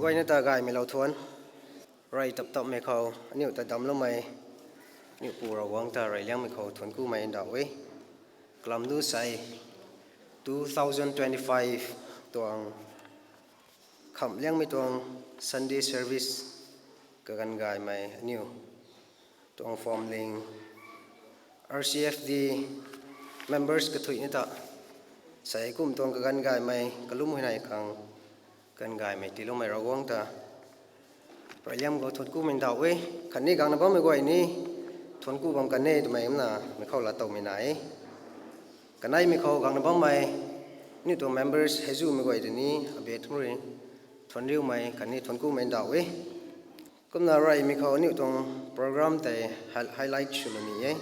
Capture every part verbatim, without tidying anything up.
Guayna ta gaymei lou thuan. Rey tap tapmei khou aniu ta damloumei, aniu Pu Ravguangc ta reyliangmei khou thuanckumei ndauh e. Kalam du sei, two thousand twenty-five tuang khamhliangmei tuang Sunday service kaganv gaymei aniu tuang Phwamling R C F D members kathuina ta, sei kum tuang kaganv gaymei kalum huayney khang kaganv gaymei tiiloumei Ravguangc ta reyliang khou thuanckumei ndauh e. Khatni gangna bammei guay ni thuancku bam kan e twmei kumna mei khou laatowmei nai e. Kaneimei khou gangna bammei aniu tuang members heizumei guay tei ni abe thumh rui thuanriumei khatni thuanckumei ndauh e. Kumna reymei khou aniu tuang program tei hi-, highlight swlou ni e.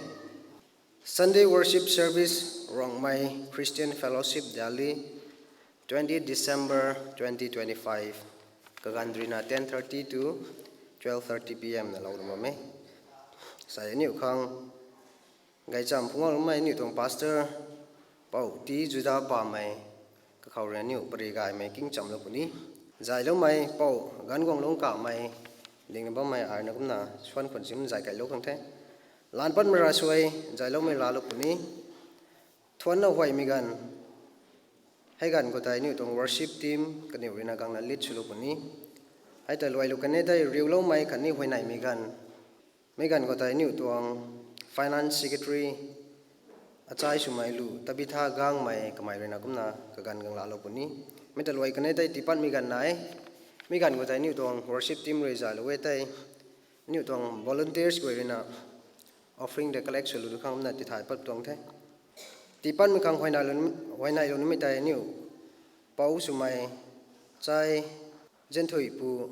Sunday worship service Rongmei Christian Fellowship Delhi, twenty December twenty twenty-five, kaganv ruina ten thirty to twelve thirty P M na lou bam e. Sei aniu khang gaychamv phungc loumei aniu tuang pastor Pou T Juda Pamei, kakhou rui aniu pary gaymei kingchamlou puni. Zayloumei Pou Ganguanglung Kamei, dingna bammei ai na kumna suan khwan sim zay kailou khang the. Lan patmei ravsuai zayloumei laalou puni. Thuanna huaymei ganv, hei ganv khou tei aniu tuang worship team kaniw ruina gangna lead swlou puni. Hei ta luailou kan e tei riuloumei khatni huayneymei ganv, mei ganv khou tei aniu tuang finance secretary achai swmei lu Tabitha Gangmei kamei ruina kumna kaganv gang laalou puni. Mei ta luai kan e tei tiipatmei ganv nai e. Mei ganv khou tei aniu tuang worship team rui zaylou e tei aniu tuang volunteers guay ruina offering tei collect swlou du khang kumna tithay pat tuang the. Tiipatmei khang huayneylou, huayneylou nimei tei aniu Pou swmei chai Zenthuipu,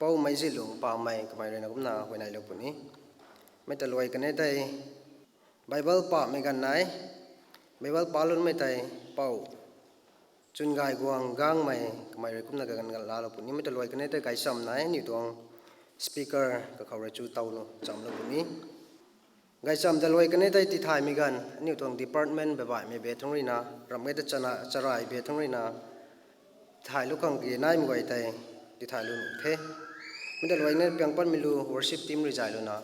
Poumei Zilung Pamei kamei ruina kumna huayneylou puni. Mei ta luai kan e tei Bible pamei ganv nai, Bible paloumei tei Pou Chungayguang Gangmei kamei rui kumna kaganv gang laalou puni. Mei ta luai kan e tei gaychamv nai, aniu tuang speaker kakhou rui chu towlou chamlou puni. Gaychamv ta luai kan e tei tithaymei ganv aniu tuang department baihbaihmei be thangc ruina, ramh ge ta chana charai be thangc ruina tithaylou khang ki naimei guay tei tithaylou nuh the. Mei ta luai kan e piang patmei lu worship team rui zaylouna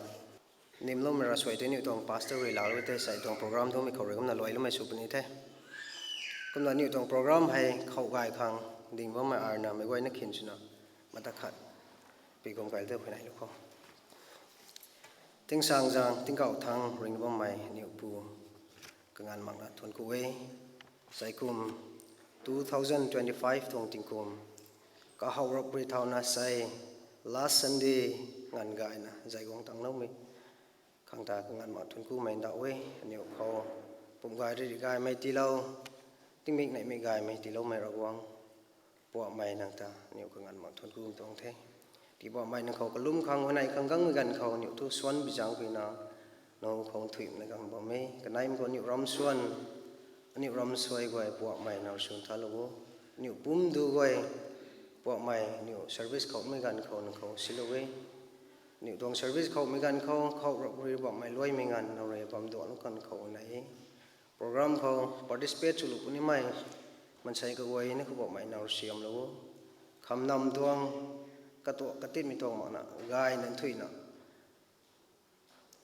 nimloumei ravsuai tei aniu tuang pastor rui laalou tei sei tuang program thumei khou rui kumna luailoumei sw puni the. Kumna aniu tuang program hei khou gay khang ding bammei arnamei guayna khin swna mata khat pui kum kai tei huayneylou khou. Tingsaengzaeng tingkauh thangc ringh bammei aniu Pu, kanganv makna thuancku e. Sei kum two thousand twenty-five tuang tingkum kahowrap rui thauna sei last Sunday nganv gayna zay guang tangloumei khang ta kanganv mak thuanckumei ndauh e. Aniu khou pum gay riri gaymei tiilou, tingmik neihmei gaymei tiiloumei Ravguangc, Poubauhmei nang ta aniu kanganv mak thuancku tuang the. Tii Poubauhmei nang khou kalum khang huayney khang gangmei ganv khou aniu thu suan bizaeng puina nang khou thuimna gang bam e. Kaneimei khou aniu ram suan, aniu ram suai guay Poubauhmei nang rui swn thalou o. Aniu pumc du guay Poubauhmei aniu service khoumei ganv khou nang khou silou e. Aniu tuang service khoumei ganv khou khou rap rui bammei luaimei nganv nang rui bam duanglou khang khou nai e. Program khou participate swlou punimei maansei kaguayna khou Poubauhmei nang rui siamlou o. Khamnam tuang katuak katitmei tuang makna gayna nthuihna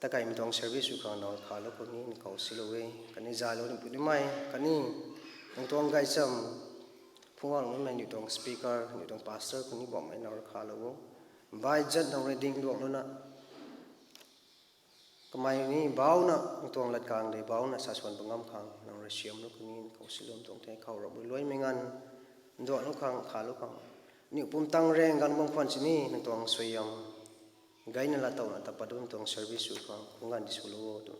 takeimei tuang service sw khang nang rui khalou khou ni nang khou silou e. Khatni zaylou ni punimei khatni nang tuang gaychamv phungc guang nimei aniu tuang speaker, aniu tuang pastor khou ni Poubauhmei nang rui khalou o. Baizat nang rui ding duanglouna kamei ni bauna nang tuang latkaeng de bauna sasuan pangam khang nang rui siamlou khou ni nang khou silou tuang the. Khou rap rui luaimei nganv nduanglou khang khalou khang aniu pumtang reng ganv bam khwan sini nang tuang suaihiam gayna laatowna ta pat dun tuang service sw khang khou nganv di swlou o tu.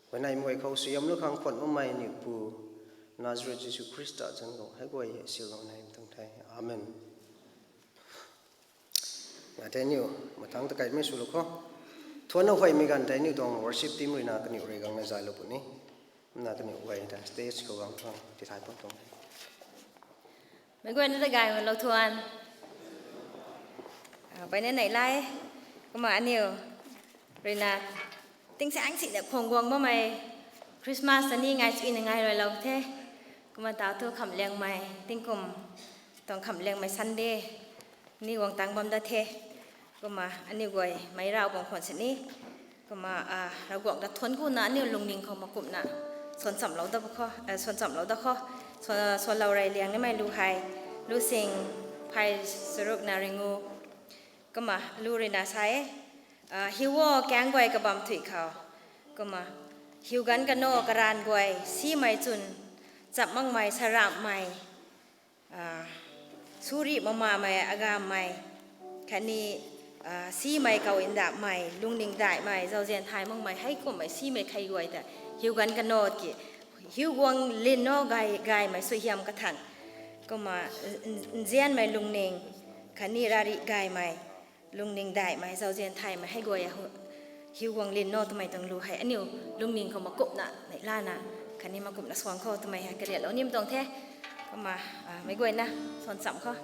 Huayneymei guay khou suaihiamlou khang khwan bammei aniu Pu Nazareth Jisu Khrista zanc khou hei guay hei silou nei tuang the. Amen. Nga tei aniu mathangc takeimei swlou khou. Thuanna huaymei ganv tei aniu tuang worship team ruina kaniw rui gangna zaylou puni. Kumna kaniw guay ta stage khou gang khang tithay pat tuang the. Meic guayna ta gaymei lou thuan. Ah, peyna neih lai. Kumna aniw ruina tingsaeng sina khwan guang bammei Christmas ta ni ngai chuina ngai ruailou the. Kumna tau thu khamhliangmei tingkum tuang khamhliangmei Sunday Ni guang tang bam da the. Kumna aniu guay meic rav guang khwan sini. Kumna, a, Ravguangc ta thuanc kuna aniu lungning khou makumhna suanchamhlou da khou, a, suanchamhlou da khou. Sua-, sualou rey liang nimei lu hei, Lusing phay charukna ringu. Kumna lu ruina sa e, a, hiu o kaeng guay kabam thuy khou. Kumna hiu ganv kano karan guay, simei chwn, chap makmei, saramhmei, a, suri mamamei, agammei, khatni, a, simei kaw ndapmei, lungning daihmei, zauzian thay makmei, heikumhmei simei khei guay ta hiu ganv kano ki, hiu guang lin o gay, gaymei suaihiam kathan. Kumna, n-, n-, nzianmei lungning, khatni rari gaymei, lungning daihmei, zauzian thaymei hei guay a hu-, hiu guang lin o twmei tuang lu hei aniu lungning khou makumhna neihlana, khatni makumhna suang khou twmei hei kariatlou nim tuang the. Kumna, a, meic guayna suancham khou.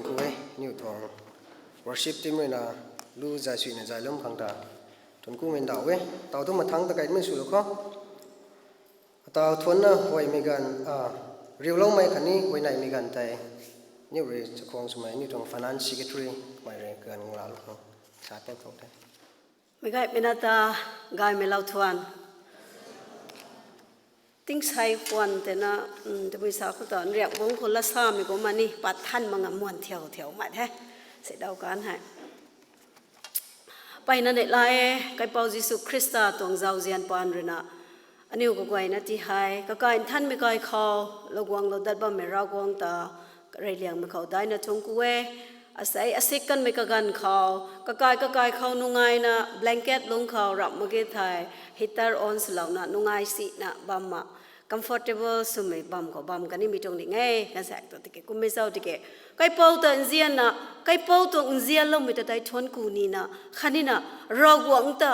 Ku e, niw tuang worship team rui na lu zai suina zai lum khang ta thuanc ku mei ndauh e. Tau tu mathangc ta kaimei sw lu kho. Tau thuanna huaymei ganv, a, riuloumei khatni huayneymei ganv tei, niw rui chakhwang swmei niw tuang finance secretary mei rui ganv ngla lu kho. Sa tau tau the. Meic gaymei na ta, gaymei lou thuan. Tingsei khwan tei na, tabui sa khou ta nriak bungc khou lat samei kumna ni pat than mak nga muan thiau thiau mat he. Seidaw kan hei. Mpeyna neihla e, Kaipouc Jisu Khrista tuang zauzian paan rui na, aniu kaguayna ti hei kakai nthanmei kai khou, louguanglou dat bammei Ravguangc ta, reyliangmei khou daina thuanc ku e. Asei asik kanmei kaganv khou, kakai kakai khou nungaina blanket lungc khou ramh mak ge thei, heater on swlouna nungai sina bam ma, comfortable swmei bam khou bam kanimei tuang ding e, kazaek tu tiki kummei zauc tiki, Kaipouc ta nzianna, Kaipouc tuang nzianloumei ta tei thuanc ku nina, khatnina, Ravguangc ta,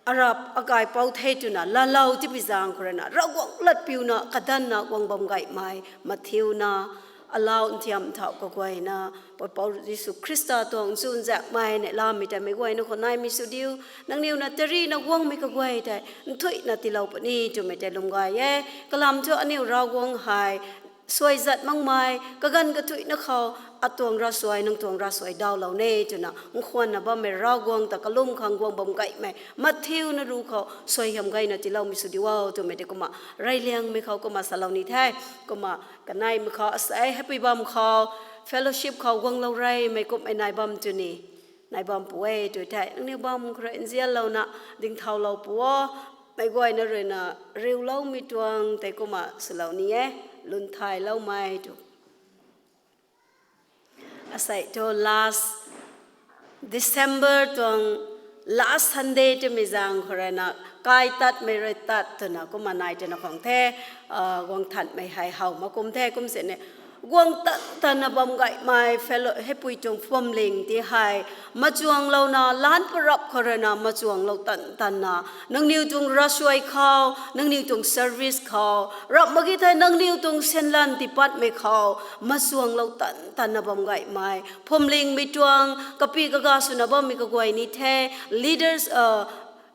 arap akaipouc the twna laalou tipui zaeng khou rui na, Ravguangc latpiuna kadanna guang bam gaymei, mathiuna, alau nthiam thau kaguayna, Poupou Jisu Khrista tuang chuzaenghmei neihlamei ta meic guayna khou naimei sw diu, nangniw na tarina guangmei kaguay tei nthuihna tiilou puni twmei tei lwm gay e. Kalam thu aniu Ravguangc hei suai zat makmei, kaganv kathuihna khou, atuang ravsuai, nang tuang ravsuai dawlou ne twna nkhwanna bammei Ravguangc ta kalum khang guang bam gaymei, mathiuna ru khou suaihiam gayna tiiloumei sw di o twmei tei kumna, reyliangmei khou kumna salou ni the, kumna kaneimei khou asei hapui bam khou, fellowship khou guanglou reymei kumhmei nai bam tw ni, nai bam pu e tw thei, nangniw bam khou rui nzianlouna, dingthaulou pu o, meic guayna rui na, riuloumei tuang tei kumna swlou ni e, lun thayloumei tu. Asei thu last December tuang last Sunday twmei zaeng khou rui na, kai tatmei rui tat twna kumna nai twna khang the, guang thanmei hei how mak kum the kum sini. Guang tan tanna bam gaymei fellow hepui tuang phuamling ti hei, machuanglouna lan parap khou rui na machuanglou tan tanna, nangniw tuang ravsuai khou, nangniw tuang service khou, ramh mak ge thei nangniw tuang senlan tipatmei khou, machuanglou tan tanna bam gaymei phuamlingmei tuang kapi kaga swna bammei kaguay ni the, leaders,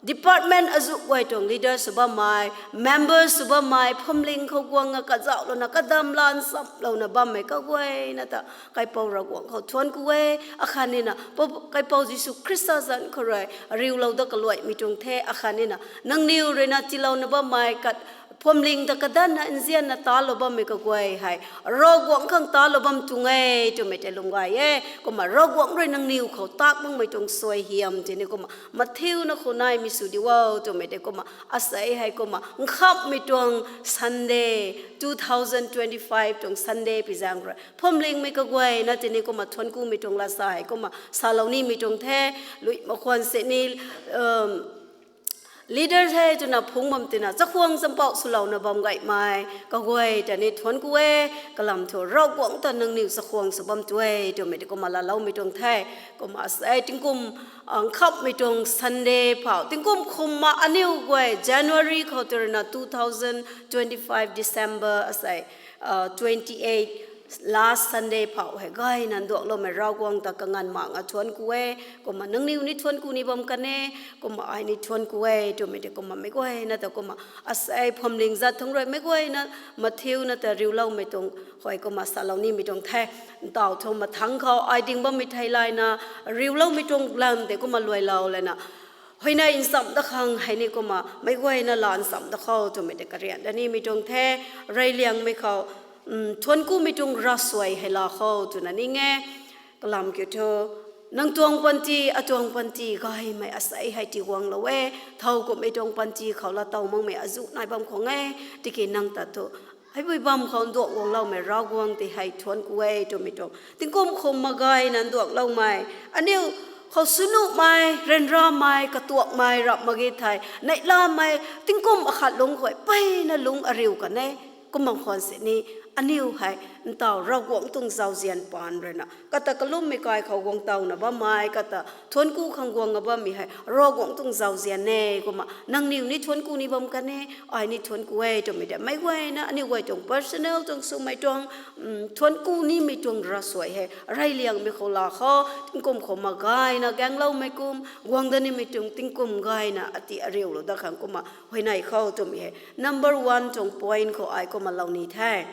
department azuh guay tuang leader sw bammei, member sw bammei, phuamling khou guang a kazauhlouna kadam lan chamlouna bammei kaguayna ta, Kaipouc Ravguangc khou thuanc ku e, akhatnina, Kaipouc Jisu Khrista zanc khou rui, riulou dat kaluaimei tuang the, akhatnina, nangniw rui na tiilouna bammei kat, phuamling ta kadanna nzianna talou bammei kaguay hei, Ravguangc khang talou bam tuang e twmei tei lwm gay e, kumna Ravguangc rui nangniw khou tak makmei tuang suaihiam tini kumna, mathiuna khou naimei sw di o twmei tei kumna, asei hei kumna, nkhamhmei tuang Sunday, two thousand twenty-five tuang Sunday pui zaeng rui, phuamlingmei kaguayna tini kumna thuanc kumei tuang lat sa hei kumna, salou nimei tuang the, lui makhwan sini, leader the twna phungc bam tina, chakhwang champouh swlouna bam gaymei, kaguay ta ni thuanc ku e, kalam thu Ravguangc ta nangniw chakhwang sw bam tu e twmei tei kumna laaloumei tuang the, kumna asei tingkum, nkhamhmei tuang Sunday phou, tingkum khumna aniu guay, January khou tw rui na two thousand twenty-five December asei, twenty-eight, last Sunday phou hei gayna nduakloumei Ravguangc ta kanganv mak nga thuanc ku e, kumna nangniw ni thuanc ku ni bam kan e, kumna ai ni thuanc ku e twmei tei kumna meic guayna ta kumna, asei phuamling zat thangc rui meic guayna, mathiuna ta riuloumei tuang, hoi kumna salou nimei tuang the, ntaw thu mathangc khou ai ding bammei theilayna, riuloumei tuang lan tei kumna luailou lana, huayney nchamh dat khang hei ni kumna meic guayna la nchamh dat khou twmei tei karian dat nimei tuang the, reyliangmei khou, thuanc kumei tuang ravsuai hei la khou twna ning e, kalam kiu thu, nang tuang panty, atuang panty gaymei asei hei tiguanglou e, thow kumhmei tuang panty khou laa tow makmei azuh nai bam khang e, tiki nang ta thu, heipui bam khou nduak guangloumei Ravguangc tei hei thuanc ku e twmei tuang, tingkum khumna gayna nduakloumei, aniu khou swnuhmei, ryanramei, katuakmei, ramh mak ge thei, neihlamei, tingkum akhat lungc khou mpeyna lungc ariu kan e, kumna khwan sini, Aniu hei, ntaw Ravguangc tuang zauzian paan ruina kata kalummei kai khou guang tawna bammei, kata thuanc ku khang guang a bammei hei Ravguangc tuang zauzian e. Kumna nangniw ni thuanc ku ni bam kan e, ai ni thuanc ku e twmei de meic guayna aniu guay tuang personal tuang swmei tuang, thuanc ku nimei tuang ravsuai hei reyliangmei khou la khou tingkum khou ma gayna gaengloumei kum guang dat nimei tuang tingkum gayna ati ariulou dat khang kumna huayney khou twmei hei number one tuang point khou ai kumna lou ni the.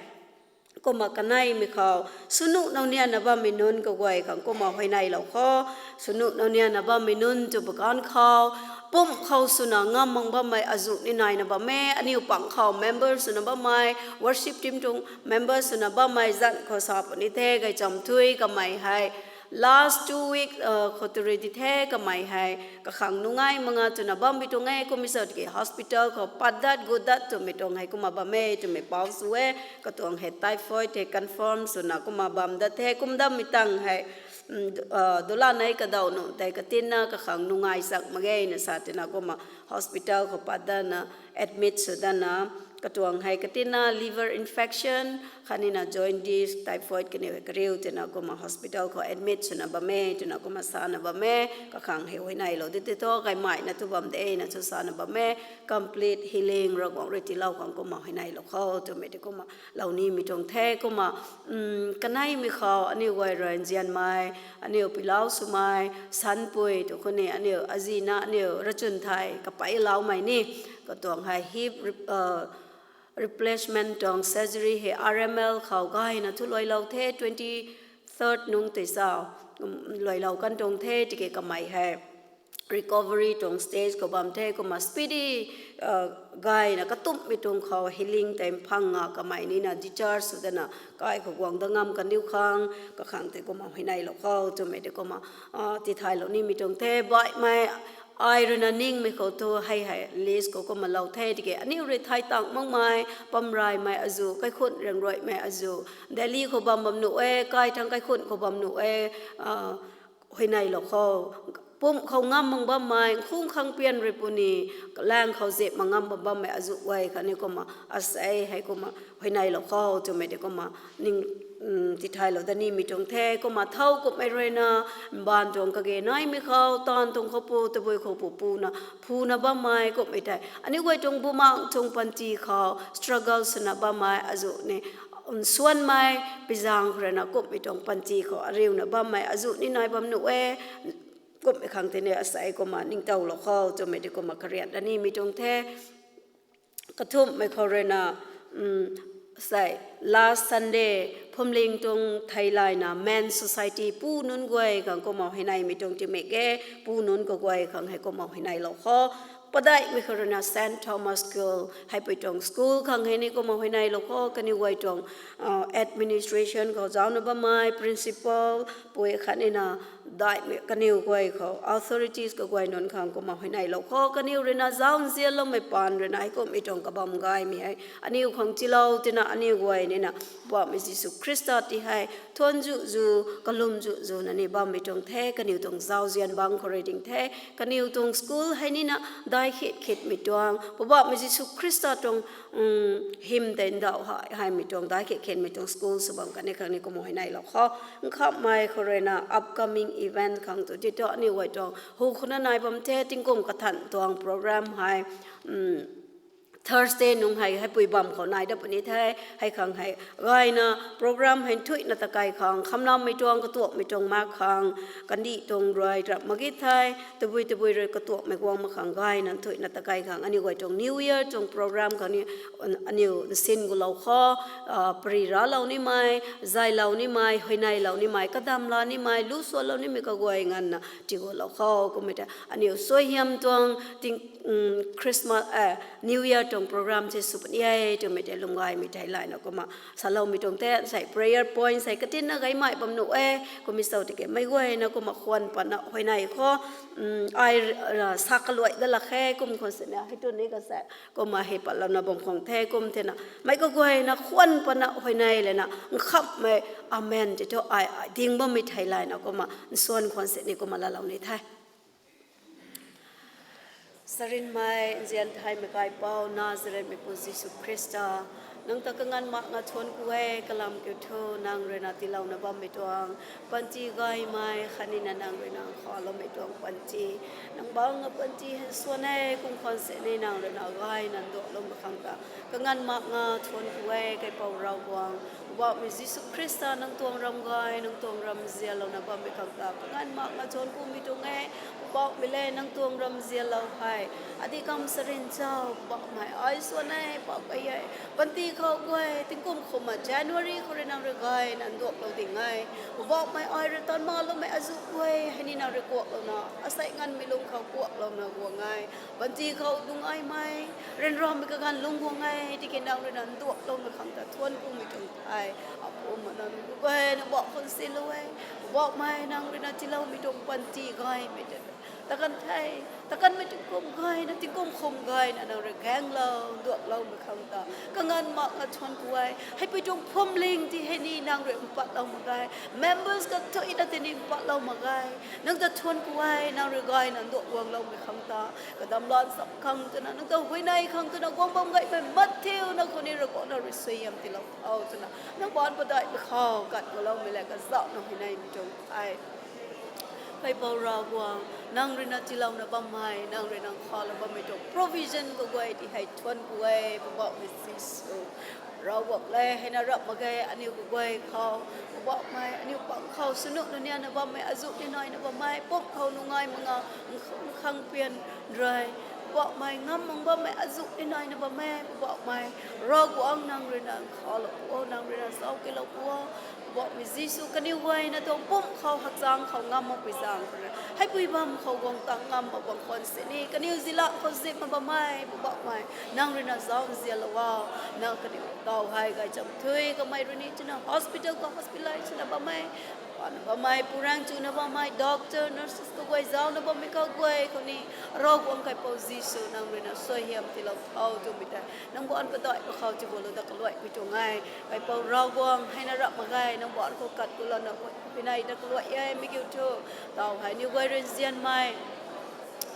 Kumna kaneimei khou swnuh nau nianna bammei nunc kaguay khang kumna huayneylou khou, swnuh nau nianna bammei nunc tw pakan khou, pumc khou swna ngam mang bammei azuh ni naina bam e. Aniu pang khou member swna bammei, worship team tuang member swna bammei zanc khou sa puni the, gaychamv thui kamei hei last two week khou turi di the, kamei hei kakhang nungai manga twna bammei tuang e. Kumna sa tiki hospital khou pat dat gut dat twmei tuang hei kumna bam e twmei pau sw e. Katuang hei typhoid hei confirm swna kumna bam dat the. Kumdammei tang hei dulanei kadaw nuh tei katinna kakhang nungai chak mak ge na sa tina kumna hospital khou pat dana admit sw dana, katuang hei katinna liver infection khatnina jaundice, typhoid kaniw hei kariu twna kumna hospital khou admit swna bam e twna kumna sana bam e. Kakhang hei huayneylou di tei thu kaimei na thu bam de na thu sana bam e. Complete healing Ravguangc rui tiilou khang kumna huayneylou khou twmei tei kumna lou nimei tuang the. Kumna kaneimei khou aniu guay rui nzianmei, aniu pilau swmei sanpui tu khou ni aniu azina aniu rachwn thei kapei loumei ni, katuang hei hip replacement tuang surgery hei R M L khou gayna thu luailou the, twenty third nungc tei sa luailou kan tuang the. Tiki kamei hei recovery tuang stage khou bam the. Kumna speedy gayna katumhmei tuang khou healing tei mphang nga kamei nina discharge sw dana kai khou guang dat ngam kaniw khang kakhang tei kumna huayneylou khou twmei tei kumna tithaylou nimei tuang the. Baihmei ai ruina ningmei khou thu hei hei list khou kumna lou the. Tiki aniu rui thai tang makmei pamraymei azuh, kaikhun riangruaimei azuh, Delhi khou bam bam nuh e, kai thang kaikhun khou bam nuh e, huayneylou khou, pumc khou ngam mang bammei, khung khang pian rui puni, lang khou zip ma ngam bam bammei azuh guay khatni kumna asei hei kumna huayneylou khou twmei tei kumna ning tithaylou dat nimei tuang the. Kumna thau kumhmei ruina mbaanv tuang kage naimei khou, taanv tuang khou pu, tabui khou pu puna phuna bammei kumhmei tei aniu guay tuang bumaengc tuang panty khou struggle swna bammei azuh ni nsuanmei, pizaeng khou ruina kumhmei tuang panty khou ariuna bammei azuh ni nai bam nuh e. Kumhmei khang tei ni asei kumna ningtowlou khou twmei tei kumna karian dat nimei tuang the. Kathumhmei khou ruina sei last Sunday phwamling tuang theilayna Men Society pu nunc guay khang kumna huayneymei tuang timik e. Pu nunc kaguay khang hei kumna huayneylou khou, padeihmei khou ruina Saint Thomas School heipui tuang school khang hei ni kumna huayneylou khou, kaniw guay tuang administration khou zauna bammei principal pui khatnina daihmei kaniw guay khou authorities kaguay nunc khang kumna huayneylou khou, kaniw ruina zauzianloumei paan ruina heikumhmei tuang kabam gaymei hei aniu khang tiilou tina aniu guay nina Poubauhmei Jisu Khrista ti hei thuanc zu zu, kalum zu zu na ni bammei tuang the. Kaniw tuang zauzian bang khou rui ding the. Kaniw tuang school hei nina daikhit khitmei tuang, Poubauhmei Jisu Khrista tuang hym tei ndauh hei heimei tuang daikhit khitmei tuang school sw bam khatni khang ni kumna huayneylou khou, nkhamhmei khou ruina upcoming event khang tu ti thu aniu guay tuang hu khou na nai bam the. Tingkum kathan tuang program hei Thursday nung hei heipui bam khou nai dat puni the. Hei khang hei gayna program hei nthuihna takai khang, khamlammei tuang katuakmei tuang mak khang, kandih tuang rui rap mak ge the, tabui tabui rui katuakmei guang mak khang gayna nthuihna takai khang aniu guay tuang New Year tuang program khang ni aniu nsin gulou khou, pari raclou nimei, zaylou nimei, huayneylou nimei, kadamla nimei, lu suanlou nimei kaguay nganvna tigulou khou. Kumhmei tei aniu suaihiam tuang ting Christmas, New Year tuang program se sw puni e twmei tei lwmgaymei theilayna kumna saloumei tuang the. Sei prayer point sei katinna gaymei bam nuh e. Kumhmei sw tiki meic guayna kumna khwan patna huayney khou, ai sa kaluai dat lak khe kum khwan sini hei tu ni ka se kumna hei patlouna bam khang the. Kum thena meic kaguayna khwan patna huayney lana nkhamhmei amen ti thu ai ding bammei theilayna kumna nsuan khwan sini kumna laalou ni the. Sarinmei nzian thaymei Kaipouc Nazaretmeipu Jisu Khrista, Nang ta kanganv mak nga thuanc ku e, kalam kiu thu nang rui na tiilouna bammei tuang panty gaymei khatni na nang rui na khualoumei tuang panty, nang bang nga panty hei swan e, kum khwan sini nang rui na gayna nduakloumei khang ta kanganv mak nga thuanc ku e, Kaipouc Ravguangc. Poubauhmei Jisu Khrista, nang tuang ram gay, nang tuang ram zianlouna bammei khang ta kanganv mak nga thuanc kumei tuang e. Poubauhmei le, nang tuang ram zianlou hei adi kam sarin chau, Poubauhmei, ai swan e, paap kai e. Panty khou guay tingkum khumna January khou rui nang rui gayna nduaklou ding e. Poubauhmei, ai rui tan maloumei azuh guay hei ni nang rui kuaklouna, asei nganvmei lung khou kuaklouna guang e. Panty khou lung aimei, ryanramei kaganv lung guang e, tiki nang rui na nduakloumei khang ta thuanc kumei tuang the. Apu, nang rui gayna bak khun silou e. Poubauhmei, nang rui na tiiloumei tuang panty gaymei ta, takan the, takanmei tingkum gayna, tingkum khum gayna nang rui gaenglou, nduakloumei khang ta kanganv mak nga thuanc ku e. Heipui tuang phuamling ti hei ni nang rui mpatlou mak ge. Members kathuina tei ni mpatlou mak ge. Nang ta thuanc ku e, nang rui gayna nduak guangloumei khang ta, kadam lan sam khang twna, nang ta huayney khang twna guang bam gaymei Matthew na khou ni Ravguangc, nang rui suaihiam tiilou tho twna nang baanc padaihmei khou kat guloumei le kazauhna huayneymei tuang the. Kaipouc Ravguangc, nang rui na tiilouna bammei, nang rui na khalou bammei tuang provision kaguay ti hei thuanc ku e, Poubauhmei Jisu. Ravguangc le, hei na rap mak ge, aniu kaguay khou, Poubauhmei, aniu pang khou swnuh nunc niana bammei, azuh ni naina bammei, pumc khou nungai mak nga, nkhang pian rui, Poubauhmei, ngam mak bammei, azuh ni naina bammei, Poubauhmei, Ravguangc nang rui na khalou pu o, nang rui na zauc kilou pu o, Poubauhmei Jisu, kaniw guay na tuang pumc khou, hakchang khou ngam makpui zaeng khou rui, heipui bam khou guang tang ngam mak bam khwan sini, kaniw zilan khou zip mak bammei, Poubauhmei, nang rui na zauc nzianlou o, nang kaniw taw hei gaychamv thui kamei rui ni twna hospital khou hospitalize swna bammei, pana bammei, puraeng chuna bammei, doctor, nurses kaguay zaucna bammei kaguay khou ni, Ravguangc Kaipouc Jisu, nang rui na suaihiam tiilou tho twmei tei nang baanc padaihmei khou tiigualou dat kaluaimei tuang e. Kaipouc Ravguangc, hei na rap mak ge, nang baanc khou kat gulouna huayney dat kaluai e, mi kiu thu, taw hei aniu guay rui nzianmei,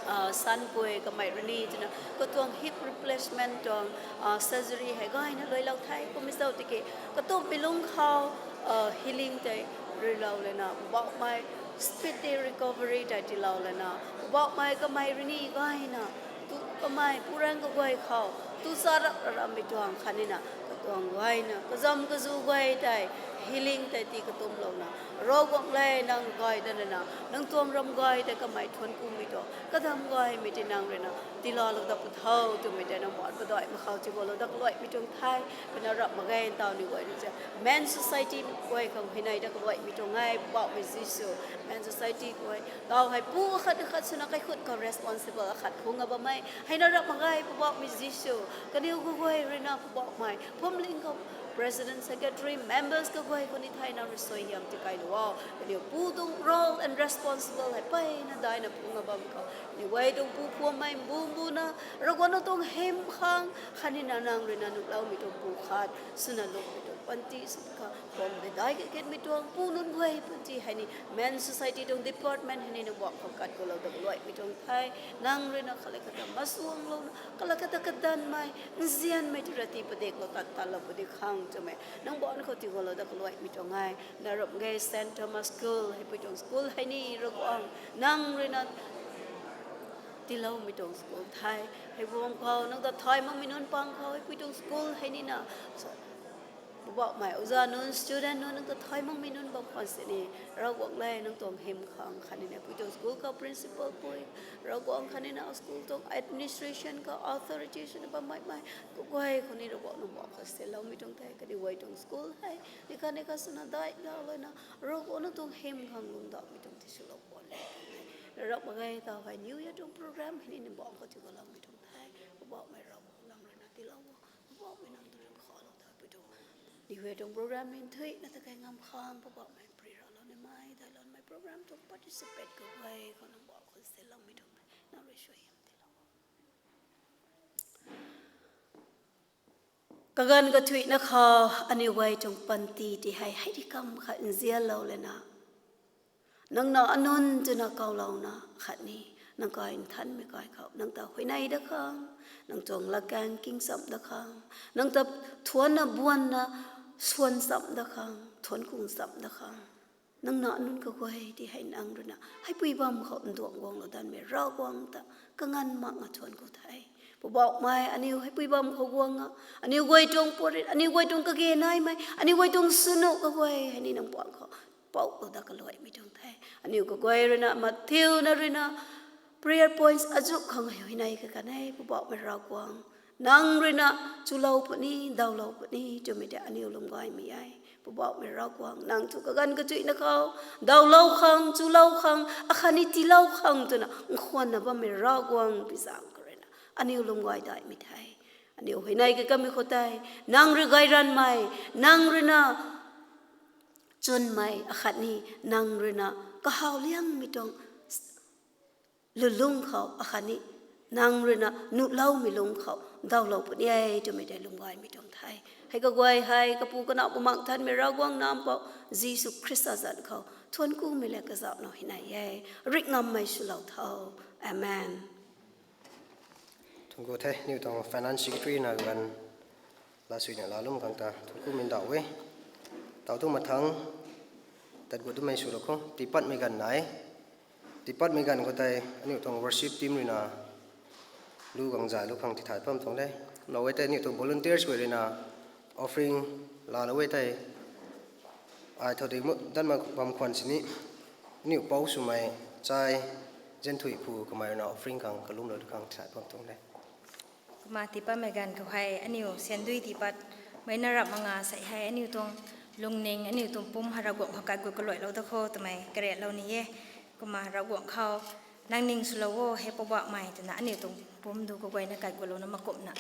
a, sanpui kamei rui ni twna katuang hip replacement tuang, a, surgery hei gayna luailou the, kummei zauc tiki katumhmei lungc khou, a, healing tei ruilou lana, Poubauhmei, speedy recovery tei tiilou lana, Poubauhmei, kamei rui ni gayna, tu kamei puraeng kaguay khou tu charap raramei tuang khatni na katuang gayna kazam kazu guay tei healing tei tii katumlouna, Ravguangc le, nang gay dat lana nang tuang ram gay tei kamei thuanc kumei tuang kadam gaymei tei nang rui na tiiloulou dat pu tho twmei tei nang baanc padaihmei khou tiigualou dat kaluaimei tuang the. Hei na rap mak ge, taw ni guay rui se Men Society guay khang huayney dat kaluaimei tuang e, Poubauhmei Jisu. Men Society guay taw hei pu akhat akhat swna kaikhut khou responsible akhat phungna bammei hei na rap mak ge, Poubauhmei Jisu. Kaniw kaguay rui na, Poubauhmei, phuamling khou president, secretary, members kaguay khou ni thei nang rui suaihiam tikailou o. Kaniw pu tuang role and responsible hei mpeyna daihna phungna bam khou, kaniw guay tuang pu phuammei mbu mbuna, Ravguangc, nang tuang hym khang khatni na nang rui na nuhloumei tuang pu khat swna lungmei tuang panty sw khang phuam de dai kaketmei tuang pu nunc guay panty hei ni Men Society tuang department hei ni nang baanc khou kat gulouna dat kaluaimei tuang the. Nang rui na kala kata masuanglouna, kala kata kadanmei, nzianmei tu rati padeklou tat tanlou pudi khang twmei nang baanc khou tiigualou dat kaluaimei tuang e. Na rap mak ge, Saint Thomas School, heipui tuang school hei ni Ravguangc, nang rui na tiiloumei tuang school the. Hei bam khou nang ta thay makmei nunc pang khou heipui tuang school hei ni na, Poubauhmei, oja nunc, student nunc, nang ta thay makmei nunc bam khwan sini, Ravguangc le, nang tuang hym khang khatni na pui tuang school khou principal pui, Ravguangc, khatni na school tuang administration khou authority swna bam meimei kaguay khou ni Ravguangc, nang baanc khou sinloumei tuang the. Kaniw guay tuang school hei ni khatni khat swna daihna lana, Ravguangc, nang tuang hym khang lungdauhmei tuang tiswlou pwan le. Na rap mak ge, taw hei New Year tuang program hei ni nang baanc khou tiigualoumei tuang the. Poubauhmei Ravguangc, nang rui na tiilou o. Poubauhmei, nang ta rui khalou ta pui tuang New Year tuang program hei nthuihna ta kai ngam khang, Poubauhmei, pri ralou nimei, dailoumei program tuang participate kaguay khou nang baanc khou sinloumei tuang the. Nang rui suaihiam tiilou o. Kaganv kathuihna khou aniw guay tuang panty ti hei hei di kam khat nzianlou lana, nang na anunc twna kawlouna khatni Nang kai nthanmei kai khou nang ta huayney dat khang, nang tuang latkaeng king cham dat khang, nang ta thuanna buanna swan cham dat khang, thuanc kung cham dat khang, nang na nunc kaguay ti hei nang ruina heipui bam khou nduang guanglou datmei Ravguangc ta kanganv makna thuanc ku the. Poubauhmei, aniu heipui bam khou guang a, aniu guay tuang puatrit, aniu guay tuang kage naimei, aniu guay tuang swnu kaguay hei ni nang puang khou pouhlou dat kaluaimei tuang the. Aniu kaguay ruina Matthew na ruina prayer points azuh khang huayney kakan e. Poubauhmei Ravguangc, nang ruina chulou puni, dawlou puni twmei tei aniu lwm gaymei e. Poubauhmei Ravguangc, nang thu kaganv kachuina khou dawlou khang, chulou khang, akhatni tiilou khang twna nkhwanna bammei Ravguangc pi zaeng khou ruina aniu lwm gay daihmei the. Aniu huayney kakammei khou tei nang rui gayranmei, nang ruina chwnmei akhatni nang ruina kahaw liangmei tuang lulung khou akhatni nang ruina nuhloumei lung khou dawlou puni e twmei tei lwm gaymei tuang the. Hei kaguay hei Kapu, Kanac, Bumaengh Nthanmei Ravguangc Nac Mpouh Jisu Khrista zanc khou thuanc kumei le kazauhna huayney e. Rik ngammei swlou tho. Amen. Thuanc ku the, aniu tuang finance secretary na ganv laa suina laalum khang ta thuanc kumei ndauh e. Taw thu mathang tat gut twmei swlou khou tiipatmei ganv nai. Tiipatmei ganv khou tei aniu tuang worship team ruina lu gang zay lu khang tithay pam tuang de. Kumna e tei aniu tuang volunteers guay ruina offering laalou e tei ai thau ding mu dat ma bam khwan sini aniu pou swmei Chai Zenthuipu kamei ruina offering khang kalumlou khang tithay pam tuang de. Kumna tiipatmei ganv khou hei aniu syandui tiipatmei na rap mak nga sei hei aniu tuang lungning, aniu tuang pum hei Ravguangc khou kai gut kaluailou da kho twmei kariatlou ni e. Kumna Ravguangc khou nang ning swlou o, he Poubauhmei twna aniu tuang pum du kaguayna kai gutlouna makumhna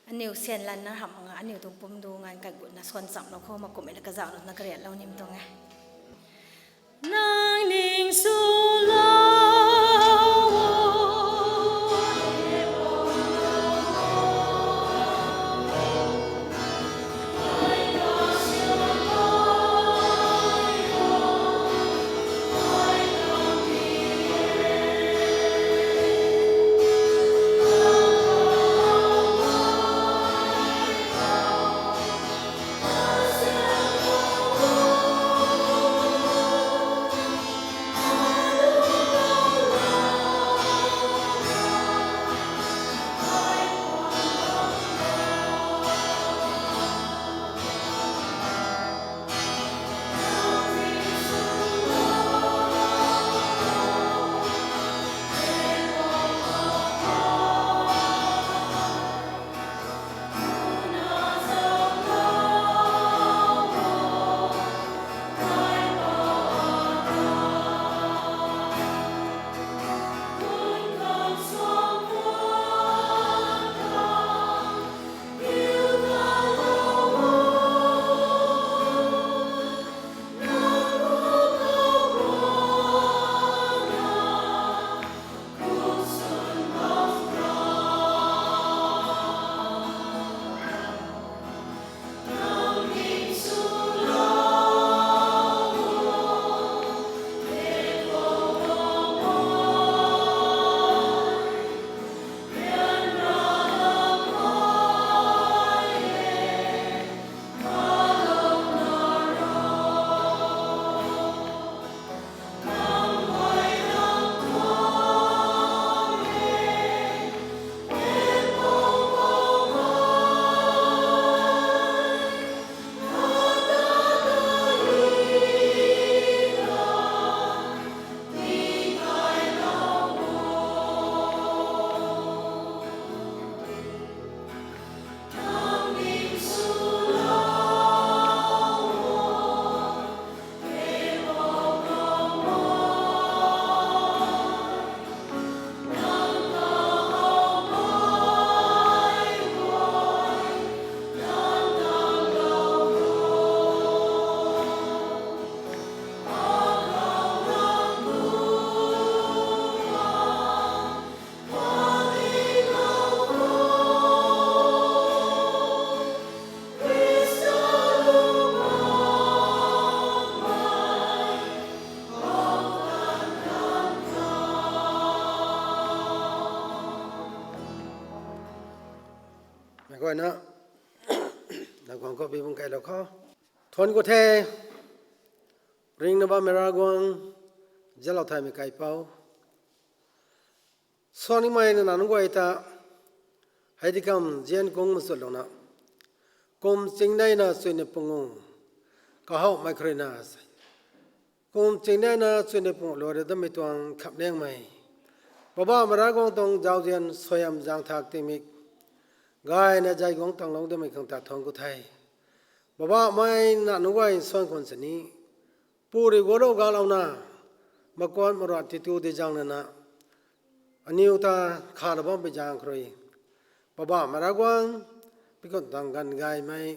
aniu syan lanna hamh mak nga aniu tuang pum du nganv kai gutna swan chamlou kho, makumhmei na kazauhlouna kariatlou nimei tuang e. Nang ning swlou Ana, na guang khou pi bung kailou khou thuan ku the. Ringna bammei Ravguangc, zalou thaymei kaipouc, suanimei nana nunc guay ta hei di kam zian kung machutlouna, kum chingneina chuina pungu kahouhmei khou ruina, kum chingneina chuina pungu lou rui dammei tuang khamliangmei Poubauhmei Ravguangc tuang zauzian suaihiam zaeng thak tingmik gayna zay guang tanglou dammei khang ta thuan ku the. Poubauhmei, nana nunc guay suan khwan sini, pu rui gualou galouna, makuan maruat titu di zang nana, aniw ta khalou bampui zaeng khou rui, Poubauhmei Ravguangc, pikunc tuang ganv gaymei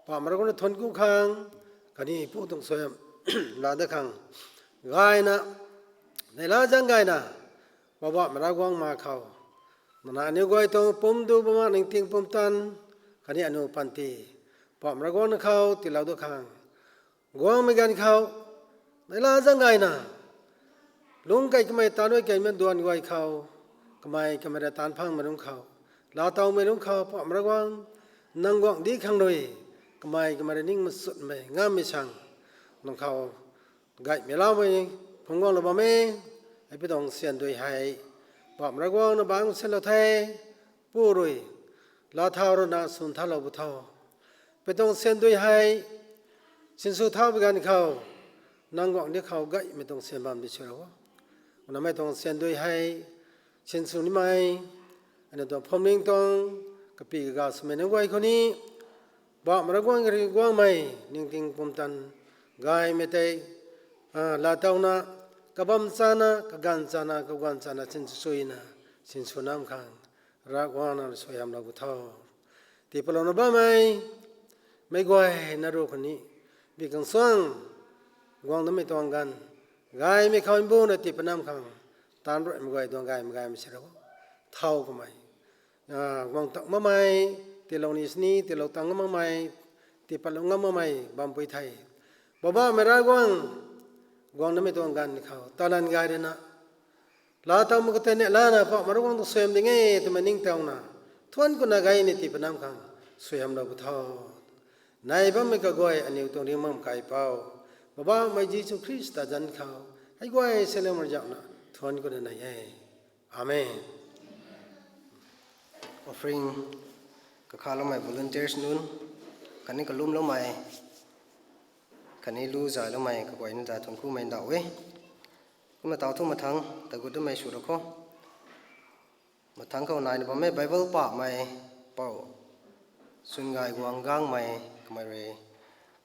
Poubauhmei Ravguangc na thuan ku khang, khatni pu tuang suaihiam laa dat khang, gayna, neihla zaeng gayna, Poubauhmei Ravguangc ma khou, nana aniw guay tuang pumc du bam mak ningting pumtan, khatni aniw panty, Poubauhmei Ravguangc na khou tiilou dat khang, guangmei ganv khou, neihla zaeng gayna, lungc kei kamei, taanc rui keimei duan guay khou, kamei kamei rui taanc phangmei lungc khou, laatowmei lungc khou Poubauhmei Ravguangc, nang guangcdic khang rui, kamei kamei rui ning machutmei ngammei sang, nang khou gaymei laumei phungc guanglou bam e. Hei pi tuang syan dui hei, Poubauhmei Ravguangc na bangc sinlou the. Pu rui, laa thau ruina swn thalou bu tho. Pi tuang syan dui hei, sinsw thau bi ganv khou, nang guangcdic khou gaymei tuang syan bam di sw ro. Kumnamei tuang syan dui hei, sinsw nimei, aniw tuang phwamling tuang, kapy kaga swmei nunc guay khou ni, Poubauhmei Ravguangc rui guangmei, ningting pumtan, gaymei tei, a, laatowna, kabam chana, kaganv chana, kaguan chana, sinsw chuina, sinsw nam khang, Ravguangc nang rui suaihiamlou gu tho. Tiipatlouna bammei, meic guayna ru khou ni, bi khang suang, guang dammei tuang ganv, gaymei khou mbuna tiipat nam khang, taanc ruimei guay tuang gaymei gaymei si ro, thau kamei, a, guang tang makmei, tiilou ni sini, tiilou tang makmei, tiipatlou ngam makmei bampui the. Poubauhmei Ravguangc, guang dammei tuang ganv khou, talan gay ruina, laatowmei katei neih lana Poubauhmei Ravguangc tuang suaihiam ding e twmei ningtowna, thuan kuna gay ni tiipat nam khang, suaihiamlou gu tho. Nai bammei kaguay aniw tuang ringc makmei kaipouc, Poubauhmei Jisu Khrista zanc khou, hei guay salam rui zauhna, thuan kuna nai e. Amen. Offering kakhatloumei volunteers nunc, khatni kalumloumei, khatni lu zayloumei kaguay nunc ta thuanckumei ndauh e. Kumna taw thu mathangc, tagut damei sw ra kho. Mathangc khou naina bammei Bible pamei pou, Sungay Guang Gangmei kamei rui,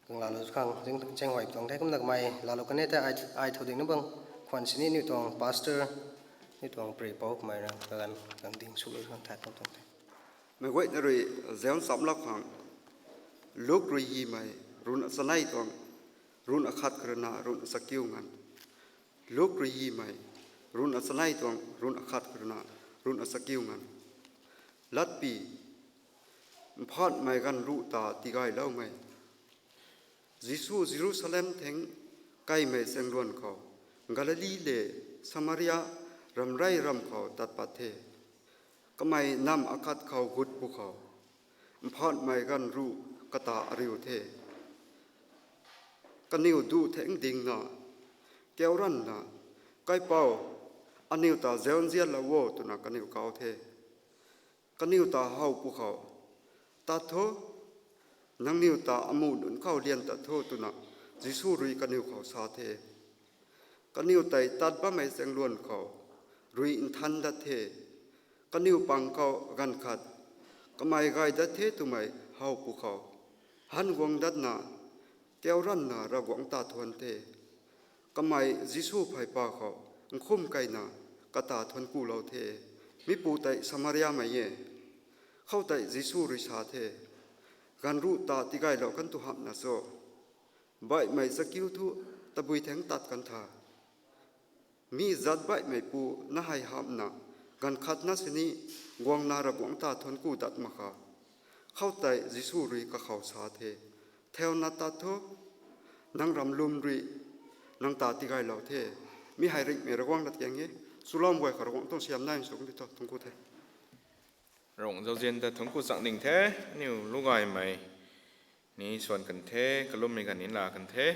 kang laalou khang, zing, zinghuay tuang the kumna kamei laalou kan e tei ai, ai thow ding na bang, khwan sini aniw tuang pastor, aniw tuang pripou kamei rui, kaganv, kang ding sw lou khang thay pam tuang the. Meic guayna rui, zian chamlou khang, Luk rui hymei, run achanei tuang, run akhat khou ruina, run achakiu nganv. Luk rui hymei, run achanei tuang, run akhat khou ruina, run achakiu nganv. Latpy, mphatmei ganv ruh ta tigayloumei. Jisu Jerusalem theng kaimei chaengluan khou, Galili le Samaria ramrey ram khou tat pat the. Kamei namv akhat khou gut pwkhou, mphatmei ganv ruh kata ariu the. Kaniw duh thangc dingna, kauranvna, Kaipouc, aniw ta zian zianlou o, twna kaniw kauc the. Kaniw ta how pwkhou, Tat tho, nangniw ta amuh nunc khou lian tat tho, twna Jisu rui kaniw khou sa the. Kaniw tei tat bammei chaengluan khou rui nthan dat the. Kaniw pang khou ganv khat kamei gay dat the twmei how pwkhou, han guang datna, kauranvna Ravguangc ta thuan the. Kamei Jisu pheypa khou nkhum keyna kata thuanc kulou the. Mi pu tei Samariamei e. Khoutei Jisu rui sa the, Ganv ruh ta tigaylou kan tu hamhna cho? Baihmei chakiu thu tabui thangc tat kan tha. Mi zat baihmeipu na hei hamhna, ganv khatna sini guangna Ravguangc ta thuanc ku dat mak kha. Khoutei Jisu rui kakhou sa the, Thauna tat tho, nang ramlum rui nang ta tigaylou the. Mi hei ringhmei Ravguangc lat kang e. Swloumei guay khou Ravguangc tuang siam nai sw kan di tho, thuanc ku the. Rung zauzian ta thungc ku chang ding the, aniu lu gaymei ni swan kan the, kalummei ganv ni la kan the.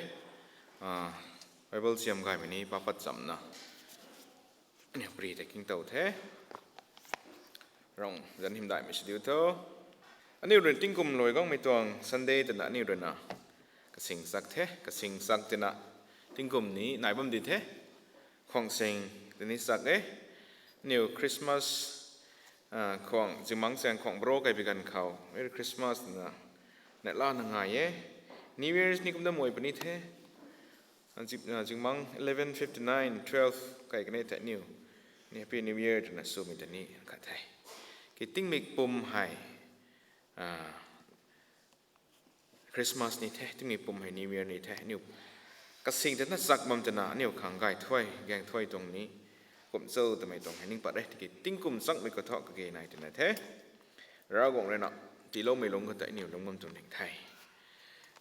Bible chiam gaymei ni papat chamna aniu pari ta king tow the. Rung zan hymdaihmei sw diu tho. Aniu rui tingkum lui guangmei tuang Sunday twna aniu rui na kasing chak the, kasing chak twna tingkum ni nai bam di the. Khwang sing tini chak e. Aniu Christmas khwang zingmang chaeng khwang bro kaibi ganv khou Merry Christmas twna neihla na ngai e. New Year's ni kumna mui puni the. Zingmang eleven fifty nine, twelve kai kan e tei aniu ni Happy New Year twna swmei ta ni khat the. Ki tingmik pum hei Christmas ni the, tingmik pum hei New Year ni the, aniu kasing tana chak bam twna aniu khang gay thuy, gaeng thuy tuang ni kum cho twmei tuang hei ning pat e, tiki tingkum chakmei khou thu kage nai twna the. Ravguangc rui na tiiloumei lungc khou tei aniu lungc bam tuang ding the.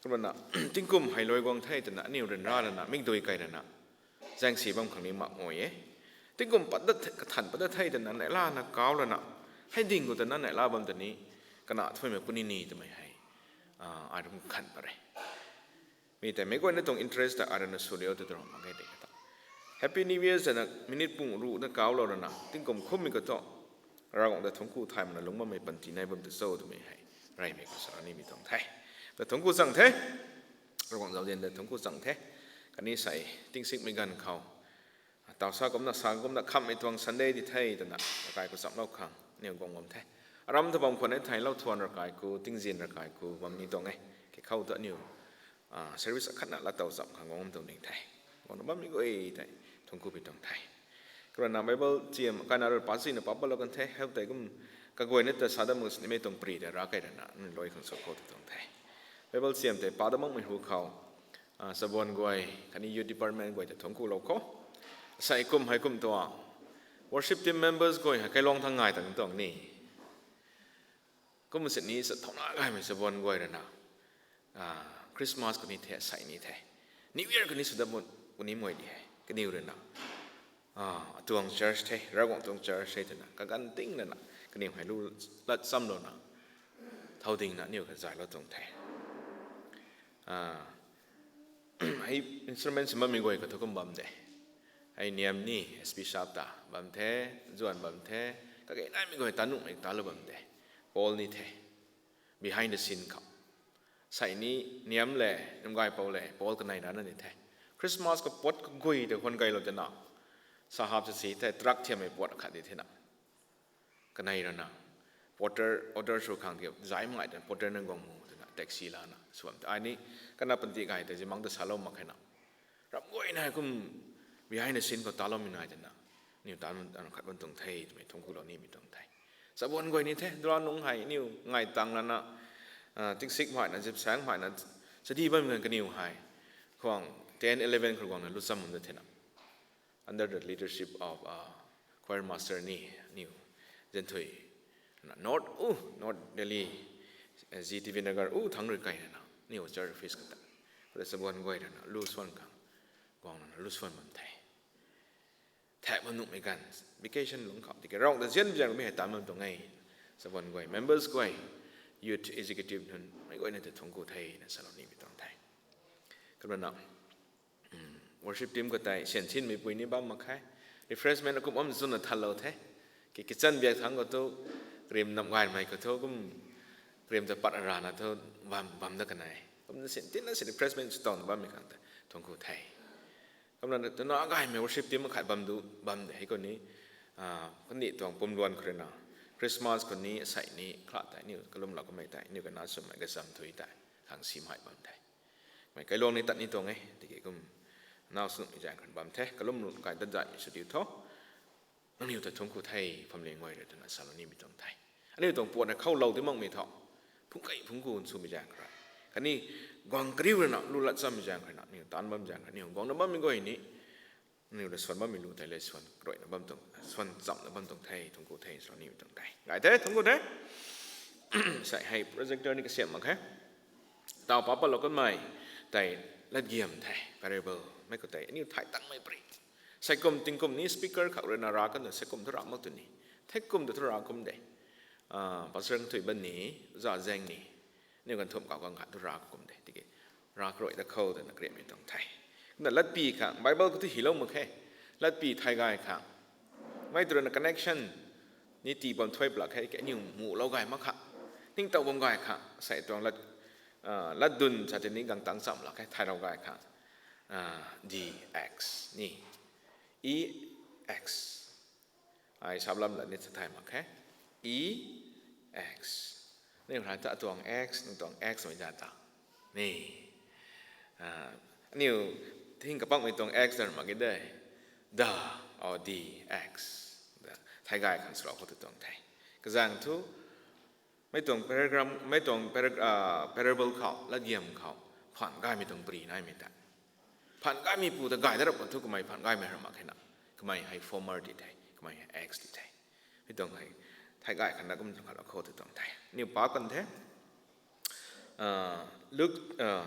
Kumna tingkum hei lui guang the twna aniu ryanra lana mikdui kai lana zaengsi bam khang ni mak ngai e. Tingkum pat dat kathan pat dat the twna neihlana kau lana hei ding khou twna neihla bam ta ni kana thuymei puni ni twmei hei ai rum khan pat re. Mi tei meic guayna tuang interest ta ai rui na sw liu tw tuang mak ge tei kata. Happy New Year twna minute pung ruhna kaulou lana tingkum khummei khou thu Ravguangc ta thungc ku thaymei na lungc bammei panty nai bam ta cho twmei hei reymei khou sa nimei tuang the. Ta thungc ku chang the. Ravguangc zauzian ta thungc ku chang the. Khatni sei tingsikmei ganv khou taw sa kumna sa kumna khamhmei tuang Sunday di the twna ravkai khou chamlou khang aniu guang bam the. Aram ta bam khwan e thei lou thuan ravkai khou tingzin ravkai khou bam ni tuang e. Ke khou tu aniu service akhatna latow cham khang guang bam tuang ding the. Guangna bammei guay tei thungc ku pi tuang the. Kumna Bible chiam kana rui pa sina pa patlou kan the, hei tei kum kaguayna ta sa dat mak sinimei tuang pari tei rav kai rana nlui khang sw khou tu tuang the. Bible chiam tei pa dat makmei hu khou chabuan guay khatni youth department guay ta thungc kulou khou. Sei kum hei kum tuang worship team members guay hei kailuang thang ngai tang tuang ni. Kum sini sa thouna gaymei chabuan guay rana Christmas kani the, sei ni the, New Year kani sw dat kani mui di hei kaniw rana atuang church the, Ravguangc tuang church the twna kaganv ting lana kaniw hei lu lat chamlouna thau dingna aniu kha zaylou tuang the. Hei instrument sw bammei guay khou thu kum bam de. Hei niam ni S P sap ta bam the, zuan bam the, kage naimei guay ta nuhmei talou bam de. Paul ni the behind the scene khou. Sei ni niam le, namgaipou le Paul kanei rana ni the. Christmas khou puat kagui tei khwan kailou twna sahap sa si the, truck thiammei puat khat di thena kanei rana porter order sw khang ti zai mak ngai twna porter nang guang mu twna taxi lana sw bam the. Ai ni kana panty gay tei zimang ta salou mak khe na ram guayna kum behind the scene khou taloumei nai twna aniu tan khat bam tuang the twmei thungc kulou nimei tuang the. Chabuan guay ni the, dura nungc hei aniu ngai tang lana tingsik maina zipsaeng maina chadi bammei ganv kaniw hei khwang ten eleven khou guangna lu cham bam da thena under the leadership of choir master ni aniu zanthui North u, North Delhi, G T V Nagar u thangc rui kai rana aniu church office kata khou chabuan guay rana lu swan khang guang lana lu swan bam the. Thak ma nuhmei ganv vacation lungc khou tiki Ravguangc ta zian zian mi hei tan bam tuang e. Chabuan guay, members guay, youth executive nunc mei guayna ta thungc ku the na salou nimei tuang the. Kumna worship team khou tei sian sinmei pui ni bam mak khe. Refreshment akum bam chuna thanlou the. Ki kitchen biak thangc khou thu cream nam gaymei khou thu kum cream ta pat rana thu bam bam da kanei. Kumna sin tinna si refreshment sw towna bammei khang ta thungc ku the. Kumna twna gaymei worship team khat bam du bam de hei khou ni kandih tuang pumluan khou rui na Christmas khou ni asei ni kha tei aniu kalumlou kamei tei aniu kana swmei kacham thui tei khang simei bam the. Mei kailuang ni tat ni tuang e tiki kum nau swnuhmei zaeng khou bam the, kalum kai dat zaymei sw diu tho. Nangniw ta thungc ku the, phamling guay rui twna salou nimei tuang the. Aniu tuang puatna khou lou di makmei tho. Phungc kei phungc ku swmei zaeng khou rui khatni guang kariu rui na lu lat chammei zaeng khou rui na aniu taanc bam zaeng khou aniu guangna bammei guay ni aniu rui swan bammei lu tei le swan ruina bam tuang, swan chamna bam tuang the, thungc ku the salou nimei tuang the. Gay the, thungc ku the. Sei hei projector ni kasiam mak khe. Taw pa patlou kanmei tei latgiam the, parable mei khou tei aniu thay tangmei pari. Seikum tingkum ni speaker khou rui na ra kan de, seikum thu ra mak tu ni, theikum tu thu ra kum de. Pastor Kangthui bam ni, Oja Zaeng ni, aniu ganv thumh kau khang khat tu rav kum de, tiki rav karui da khou twna kariammei tuang the. Kumna latpy khang, Bible khou tu hylou mak khe. Latpy thay gay khang, mei tu rui na connection ni tii bam thuy plak khe, ke aniu muhlou gay mak kha. Ningtow bam gay khang, sei tuang lat, latdyn sa tini gang tang cham lak khe, thaylou gay khang. D X ni. E X. Ai sap lam la ni sa thay mak khe. E X. Aniu hei ta tuang X, nang tuang X mei za ta. Ni. Aniu thing kapakmei tuang X dar mak ge de. Da, o, D, X. Da. Thay gay khang swlou khou tu tuang the. Kazaeng thu, mei tuang paragram, mei tuang para-, parable khou, latgiam khou, phaan gaymei tuang pary naimei ta. Phaan gaymei pu ta gay da rap khou thu kamei phaan gaymei ra mak khe na. Kamei hei former ti the, kamei hei X ti the. Mei tuang hei, thay gay khang na kum khat la khou tu tuang the. Aniu pa kan the. Luke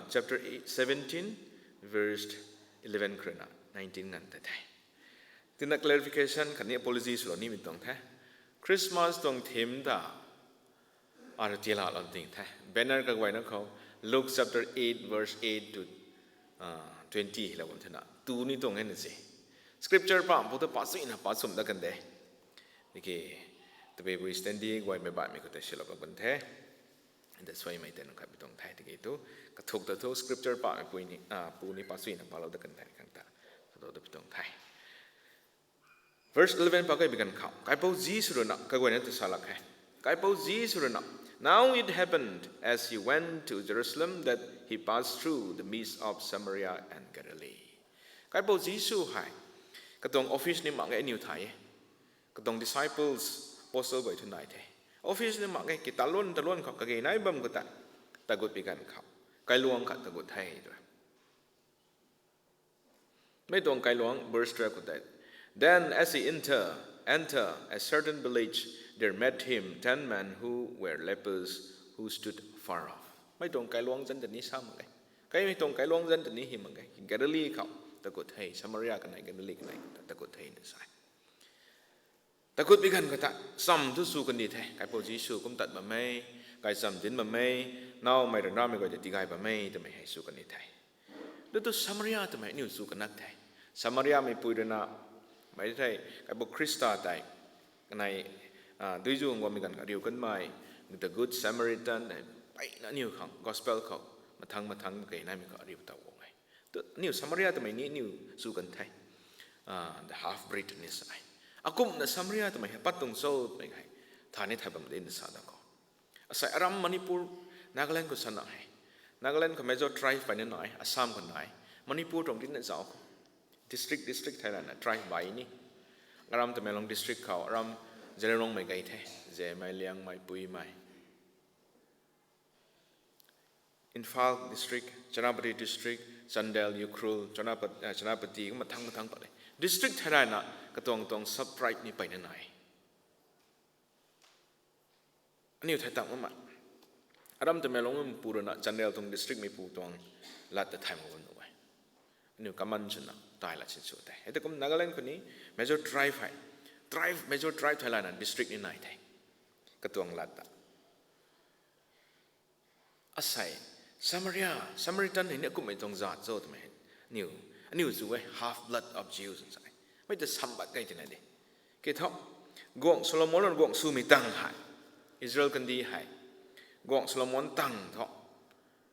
chapter seventeen, verse eleven khou rui na nineteen nganv ta the. Tina clarification khatni apology swlou nimei tuang the. Christmas tuang theme ta, arui tiilalou ding the. Banner kaguayna khou, Luke chapter eight verse eight to twenty hylou bam thena. Tu ni tuang e na se. Scripture pam pou ta pa suina pa sum dat kan de. Tiki, tabui bui standee guaymei baihmei khou ta silou bam kan the. That's why mei ta nang khat pi tuang the. Tiki tu, kathuk ta thu scripture pameipui ni, pu ni pa suina palou dat kan the khang ta. Kathuk ta pi tuang the. Verse eleven pa kai bi ganv khou, Kaipouc Jisu rui na kaguayna ta sa lak khe. Kaipouc Jisu rui na, Now it happened as he went to Jerusalem that he passed through the midst of Samaria and Galilee. Kaipouc Jisu hei, katuang office ni mak ge aniu thay e. Katuang disciples, apostle guay thu nai the. Office ni mak ge ki talun talun khou kage nai bam khou ta, tagut bi ganv khou, kailuang khat tagut the tu. Mei tuang kailuang, verse twelve khou tei, Then as he enter, enter a certain village, there met him ten men who were lepers, who stood far off. Mei tuang kailuang zan ta ni sa mak ge. Kaimei tuang kailuang zan ta ni hi mak ge. Galilee khou tagut the, Samaria kanei, Galilee kanei khou ta tagut the na sa. Tagut bi ganv khou ta, cham thu sw kan di the, Kaipouc Jisu kum tat bammei, gaychamv dinc bammei, nowmei ryanramei guay ta tigay bammei twmei hei sw kan di the. Lu tu Samaria twmei aniu sw kanak the. Samariameipui rui na, mei thei, Kaipouc Khrista tei, kanei, duizu guangmei ganv kha riu kanmei, the Good Samaritan, mpeyna aniu khang gospel khou mathang mathang kage naimei khou riu taw guang e. Tu aniu Samaria twmei ni aniu sw kan the. The half-breed ni sa e. Akumna Samaria twmei hei pat tuang cho twmei hei, tha ni thay bam de na sa da khou. Asei aram Manipur, Nagaland khou sana hei. Nagaland khou major tribe peyna nai, Assam khou nai, Manipur tuang tina zauc khou, district, district thei lana tribe bai ni. Aram Tamenglong district khou, aram Zeliangrongmei gay the, Zemei, Liangmei, Puimei. Imphal district, Senapati district, Chandel, Ukhrul, Senapati, mathang mathang pat le. District thei lana katuang tuang sub-tribe ni peyna nai. Aniu thei tang mak ma. Aram Tamenglongmei pu rui na Chandel tuang districtmeipu tuang lat ta thay mak bam nu e. Aniu common swna tai lat sin sw tei. Hei ta kum Nagaland khou ni major tribe hei, tribe, major tribe thei lana district ni nai the. Katuang lat ta. Asei, Samaria, Samaritan hei ni akummei tuang zat cho twmei. Aniu, aniu chu e half-blood of Jews sa e. Mei ta sambat kay tina de. Ke thu, guangc Solomon rui guangc swmei tang hei, Israel kandih hei, guangc Solomon tang thu,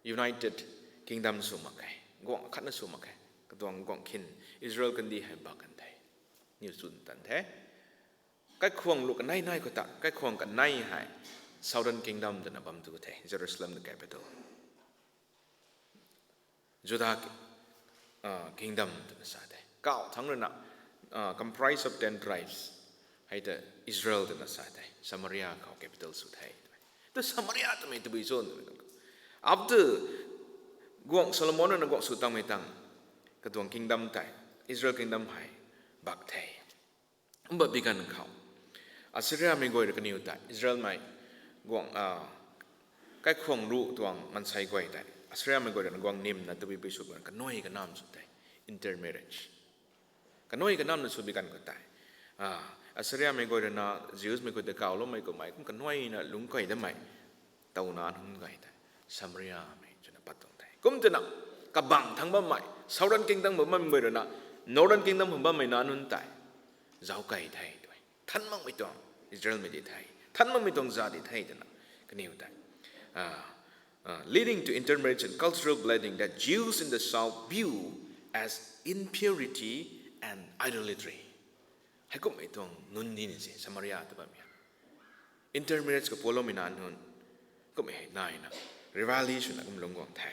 United Kingdom sw mak khe, guangc khatna sw mak khe, katuang guangc khin, Israel kandih hei bak kan the. Aniu chwn tan the. Kaikhwang lu kanei nai khou ta, kaikhwang kanei hei, Southern Kingdom twna bam tu the, Jerusalem the capital. Judah kingdom twna sa the. Kau thangc rui na, comprise of ten tribes. Hei ta Israel twna sa the. Samaria khou capital sw the. Tu Samaria twmei tabui cho twmei tang. After guangc Solomon rui na guangc sw tangmei tang, katuang kingdom tei, Israel kingdom hei bak the. Kumba bi ganv khou, Assyriamei guay rui kaniw tei Israelmei guangc, kaikhwang ruh tuang mansei guay tei Assyriamei guay rui na guang nimna tabui pui sw guan kanui kanamv sw the, intermarriage. Kanui kanamvna sw bi ganv khou tei, Assyriamei guay rui na Jewsmei guay ta kawloumei kummei kum kanuaina lungc key damei tow na nunc gay tei Samariamei swna pat tuang the. Kum twna kabang thangc bammei Southern Kingdom bam bammei guay rui na Northern Kingdom bam bammei na nunc tei zauc key the twe. Than makmei tuang Israelmei di the, than makmei tuang zat di the twna kaniw tei uh, uh, leading to intermarriage and cultural blending that Jews in the South view as impurity and idolatry. Heikummei tuang nunc ni ni se Samaria ta bammei intermarriage kapualoumei na nunc kummei hei naina revival swna kum lungc guang the.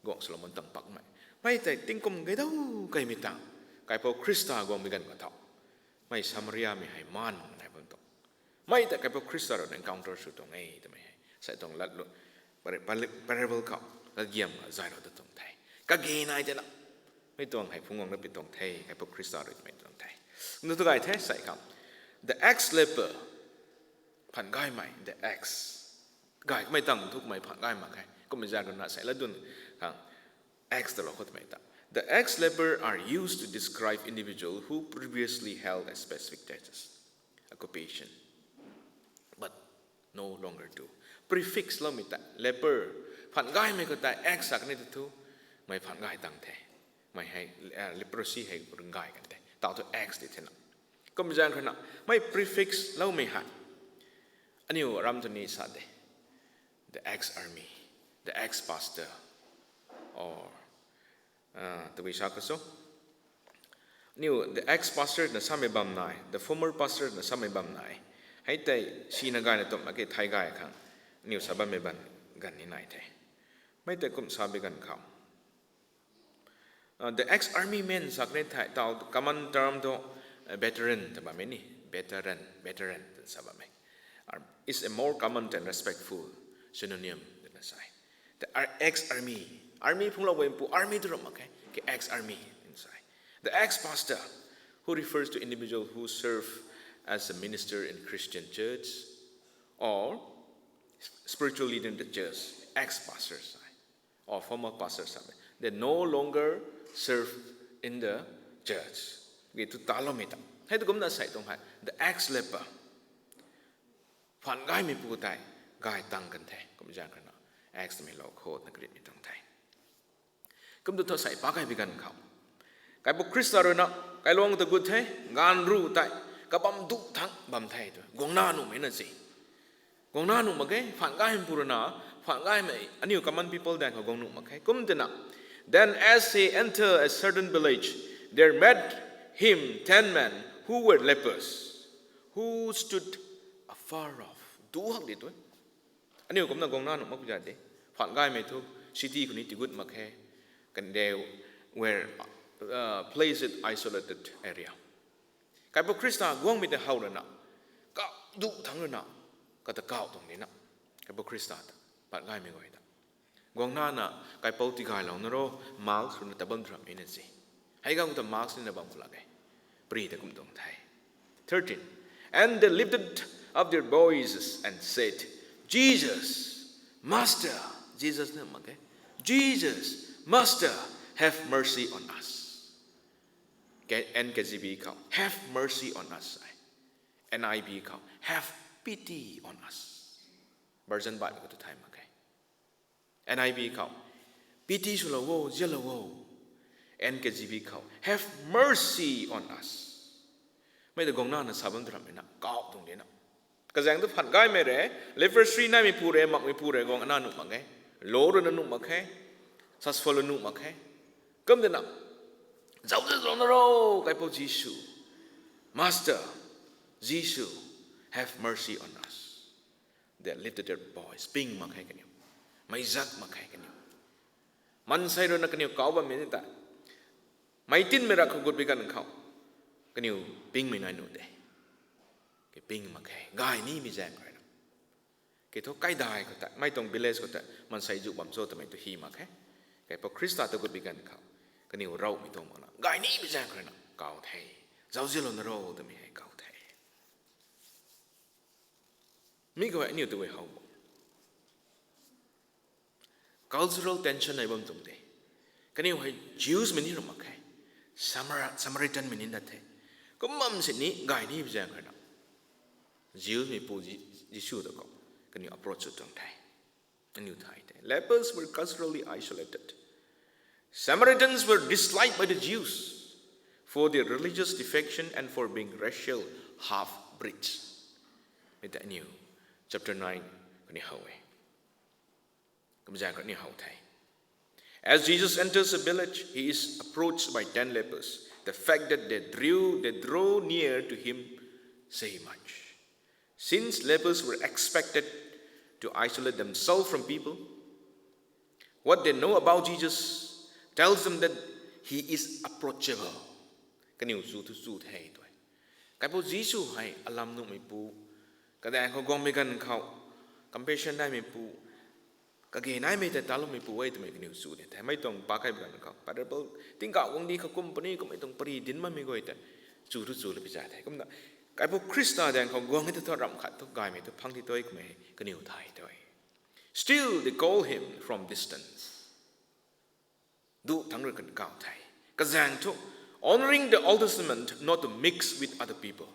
Guang Solomon tang pakmei mei tei tingkum gei dau keimei tang kaipouc Khrista guangmei ganv khou tho mei Samariamei hei maan nai bam tuang. Mei tei kaipouc Khrista rui encounter sw tuang e twmei hei sai tuang lat lu parable khou latgiam kha zaylou ta tuang the. Kage nai tena mei tuang hei phungc guang na pi tuang the, kaipouc Khrista rui twmei tuang the. Ndu tu gay the sai khang the ex-leper, phaan gaymei the ex, gay kamei tang thukmei phaan gay mak khe kummei zaeng rui na sei latdyn khang ex talou khou twmei ta the ex-leper are used to describe individual who previously held a specific status, occupation, but no longer do. Prefix loumei ta leper, phaan gaymei khou tei ex sa kani ta thu mei phaan gay tang the. Mei hei leprosy hei run gay kan the, tau thu ex di thena. Kummei zaeng khou na mei prefix loumei hei aniu ram tu ni sa de, the ex-army, the ex-pastor, or tabui sa khou so aniu the ex-pastor na samei bam nai, the former pastor na samei bam nai. Hei tei sina gayna tumh mak khe thei gay khang aniu sa bammei bam ganv ni nai the. Mei tei kum sa bi ganv khou the ex-army man sa kani thei tau common term thu veteran ta bammei ni, veteran, veteran twna sa bammei is a more common than respectful synonym twna sa e. The ex-army, army phungclou guay pu army tu ram mak khe ke ex-army twna sa e. The ex-pastor, who refers to individual who serve as a minister in Christian church or spiritual leader in the church, ex-pastor sa e, or former pastor sa e, they no longer serve in the church. Ge tu taloumei ta hei tu kumna sei tuang hei the ex-leper, phaan gaymei pu tei gay tang kan the kummei zaeng khou na ex twmei lou khou na kritmei tuang the. Kum tu thu sei pa kai bi ganv khou kaipouc Khrista rui na kailuang ta gut the, gaanv ru tei kabam duh thangc bam the tu guangna nuhmei na si. Guangna nuh mak khe, phaan gaymei pu rui na, phaan gaymei aniu common people daeng khou guang nuh mak khe kum twna. Then as he entered a certain village, there met him ten men who were lepers, who stood afar off. Duh hak di tu aniu kumna guangna nuh mak za de. Phaan gaymei thu city khou ni tigut mak khe, kan they were placed isolated area. Kaipouc Khrista guangmei tei how rui na, kau duh thangc rui na, kata kau tuang di na, kaipouc Khrista ta phaan gaymei guay ta guangna na, kaipouc tigaylou na ro, mask rui na ta bam ramhmei na si. Hei gang ta mask ni na bam khou lak e, pri ta kum tuang the. Thirteen, and they lifted up their voices and said, Jesus, Master, Jesus na mak khe, Jesus, Master, have mercy on us. N K J V khou have mercy on us, N I V khou have pity on us. Version baihmei khou tu thay mak khe. N I V khou pity swlou o, zialou o. N K J V khou have mercy on us. Mei ta guangna na sa bam tu ramhmei na kau tuang di na. Kazaeng tu phaan gaymei re, leprosy naimei pu re, makmei pu re guang ana nuh mak khe, lo rui na nuh mak khe, sasfolo nuh mak khe. Kum twna, zauc zauc na ro, kaipouc Jisu, Master, Jisu, have mercy on us. They lifted their voice, ping mak khe kaniw, meic zak mak khe kaniw. Maansei rui na kaniw kau bammei ni ta, meic tinmei ra khou gut bi ganv khou, kaniw pingmei nai nuh de. Ke ping mak khe, gay nimei zaeng khou rui na. Ke thu kaidai khou tei, mei tuang village khou tei maansei zu bam cho twmei tu hi mak khe. Kaipouc Khrista ta gut bi ganv khou, kaniw ravmei tuang makna gay nimei zaeng khou rui na kau the. Zauzianlou na ro twmei hei kau the. Mi khou hei aniu ta how bo, cultural tension nai bam tuang de. Kaniw hei Jews mei ni ram mak khe, Samaritan mei ni na the. Kum bam sini gay ni zaeng khou na, Jews mei pu Ji-, Jisu ta khou kaniw approach sw tuang the. Aniw thay the. Lepers were culturally isolated. Samaritans were disliked by the Jews for their religious defection and for being racial half-breeds. Mei ta aniw chapter nine kaniw how e. Kum zaeng kaniw how the. As Jesus enters a village, he is approached by ten lepers. The fact that they drew, they draw near to him say much. Since lepers were expected to isolate themselves from people, what they know about Jesus tells them that he is approachable. Kaniw chu thu chu the twe. Kaipou Jisu hei alam nuhmei pu, kadaeng khou guangmei ganv khou compassion naimei pu, kage naimei tei taloumei pu e twmei kaniw chu de the. Mei tuang pa kai ganv khou parable tingkauh guangcdic khou company kummei tuang pary dinc bammei guay tei chu thu chu la pi za the. Kumna Kaipou Khrista daeng khou guang e ta thu ramh khat thu gaymei thu phang ti tui kummei kaniw thay twe. Still, they call him from distance. Duh thangc rui kan kau the. Kazaeng thu, honoring the Old Testament not to mix with other people.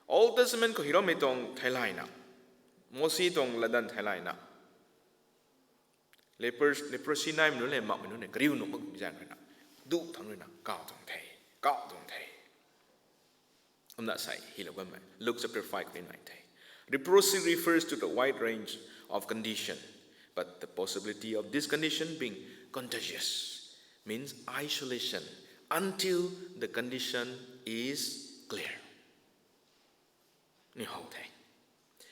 Old Testament khou hiroumei tuang theilayna, Mosi tuang latdanv theilayna, lepers, leprosy naimei nunc le makmei nunc le kariu nuh mak zaeng rui na, duh thangc rui na kau tuang the, kau tuang the. Kumna sei hilou bammei Luke chapter five khou nai the. Leprosy refers to the wide range of condition, but the possibility of this condition being contagious means isolation until the condition is clear. Ni how the.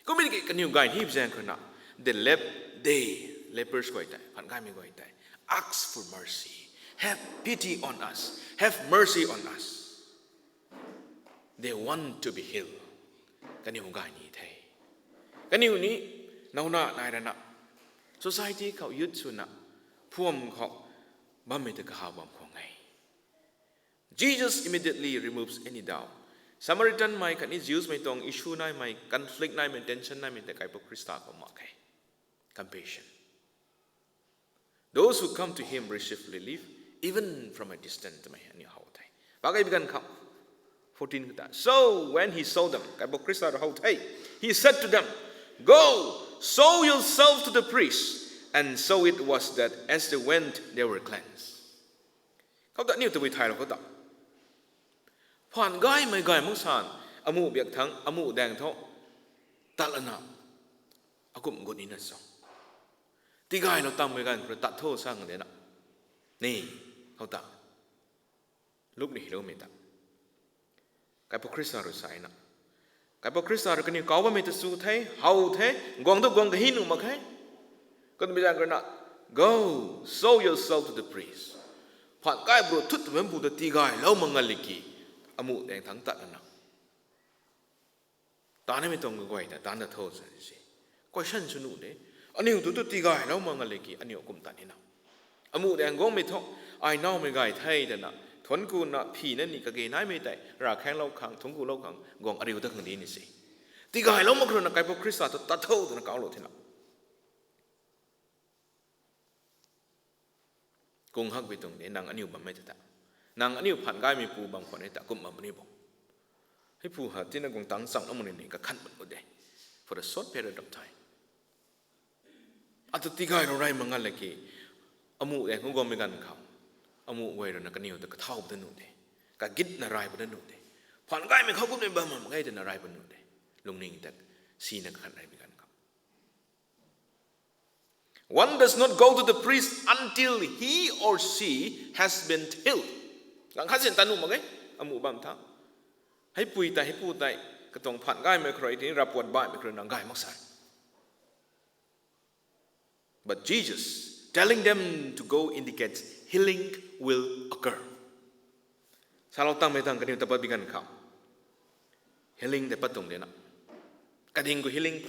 Kummei ki kaniw gay ni zaeng khou na, the lep-, they, lepers guay tei, phaan gaymei guay tei, ask for mercy. Have pity on us. Have mercy on us. They want to be healed. Kaniw gay ni the. Kaniw ni nauna nai rana, society khou youth swna, phuam khou bammei ta kahaw bam khwan e. Jesus immediately removes any doubt. Samaritan mei khatni Jews mei tuang issue naimei, conflict naimei, tension naimei tei Kaipouc Khrista khou mak khe. Compassion. Those who come to him receive relief even from a distance, twmei aniu how the. Pakai bi ganv khou, fourteen khou ta. So when he saw them, Kaipouc Khrista rui how the, he said to them, "Go, show yourself to the priest." And so it was that as they went, they were cleansed. Khou ta aniu tabui thaylou khou ta, phaan gaymei gay mak san, amuh biak thangc, amuh daeng thu tat lana, akumh gut nina cho? Tigaylou tangmei ganv khou rui tat tho sa ngam de na. Ni, khou ta, Luk ni hiloumei ta, Kaipouc Khrista rui sa na, Kaipouc Khrista rui kaniw kauc bammei ta chu the, how the, guang tu guang kahi nuh mak khe. Kaniw bi zaeng khou rui na, "Go, show yourself to the priest." Phaan gay bru thut bam pu ta tigaylou mak nga liki, amuh daeng thangc tat lana, tanimei tuang kaguay ta taanc ta tho sa si. Question sw nuh de. Aniu tu tu tigaylou mak nga liki, aniu kum tat nina. Amuh daeng guangmei thu, ai nawmei gay the twna, thuanc kuna, phina ni kage naimei tei ravkhaenglou khang, thuanc kulou khang, guang ariu ta khang di ni si. Tigaylou mak khou rui na Kaipouc Khrista tu tat tho twna kauclou thina. Kung hakpui tuang de, nang aniu bammei ta ta. Nang aniu phaan gaymei pu bam khwan e ta kum bam puni bo. Hei pu ha tina guang tangc cham na muni ni kakhan bam u de. For a short period of time. Atu tigaylou rai mak nga liki, amuh daeng khou guangmei ganv khou, amuh guay rui na kaniw ta kathau pa ta nuh de. Kagitna rai pa ta nuh de. Phaan gaymei khou kumna bam mak ge twna rai pa nuh de. Lungning ta sina kakhan rai bi ganv khou. One does not go to the priest until he or she has been healed. Ganv khat sin ta nuh mak ge, amuh bam tha. Hei pui tei, hei pu tei, katuang phaan gaymei khou rui tini ravpuat baihmei khou rui na gay mak sa. But Jesus telling them to go indicates healing will occur. Salou tangmei tang kaniw ta pat bi ganv khou, healing tei pat tuang de na. Kading khou healing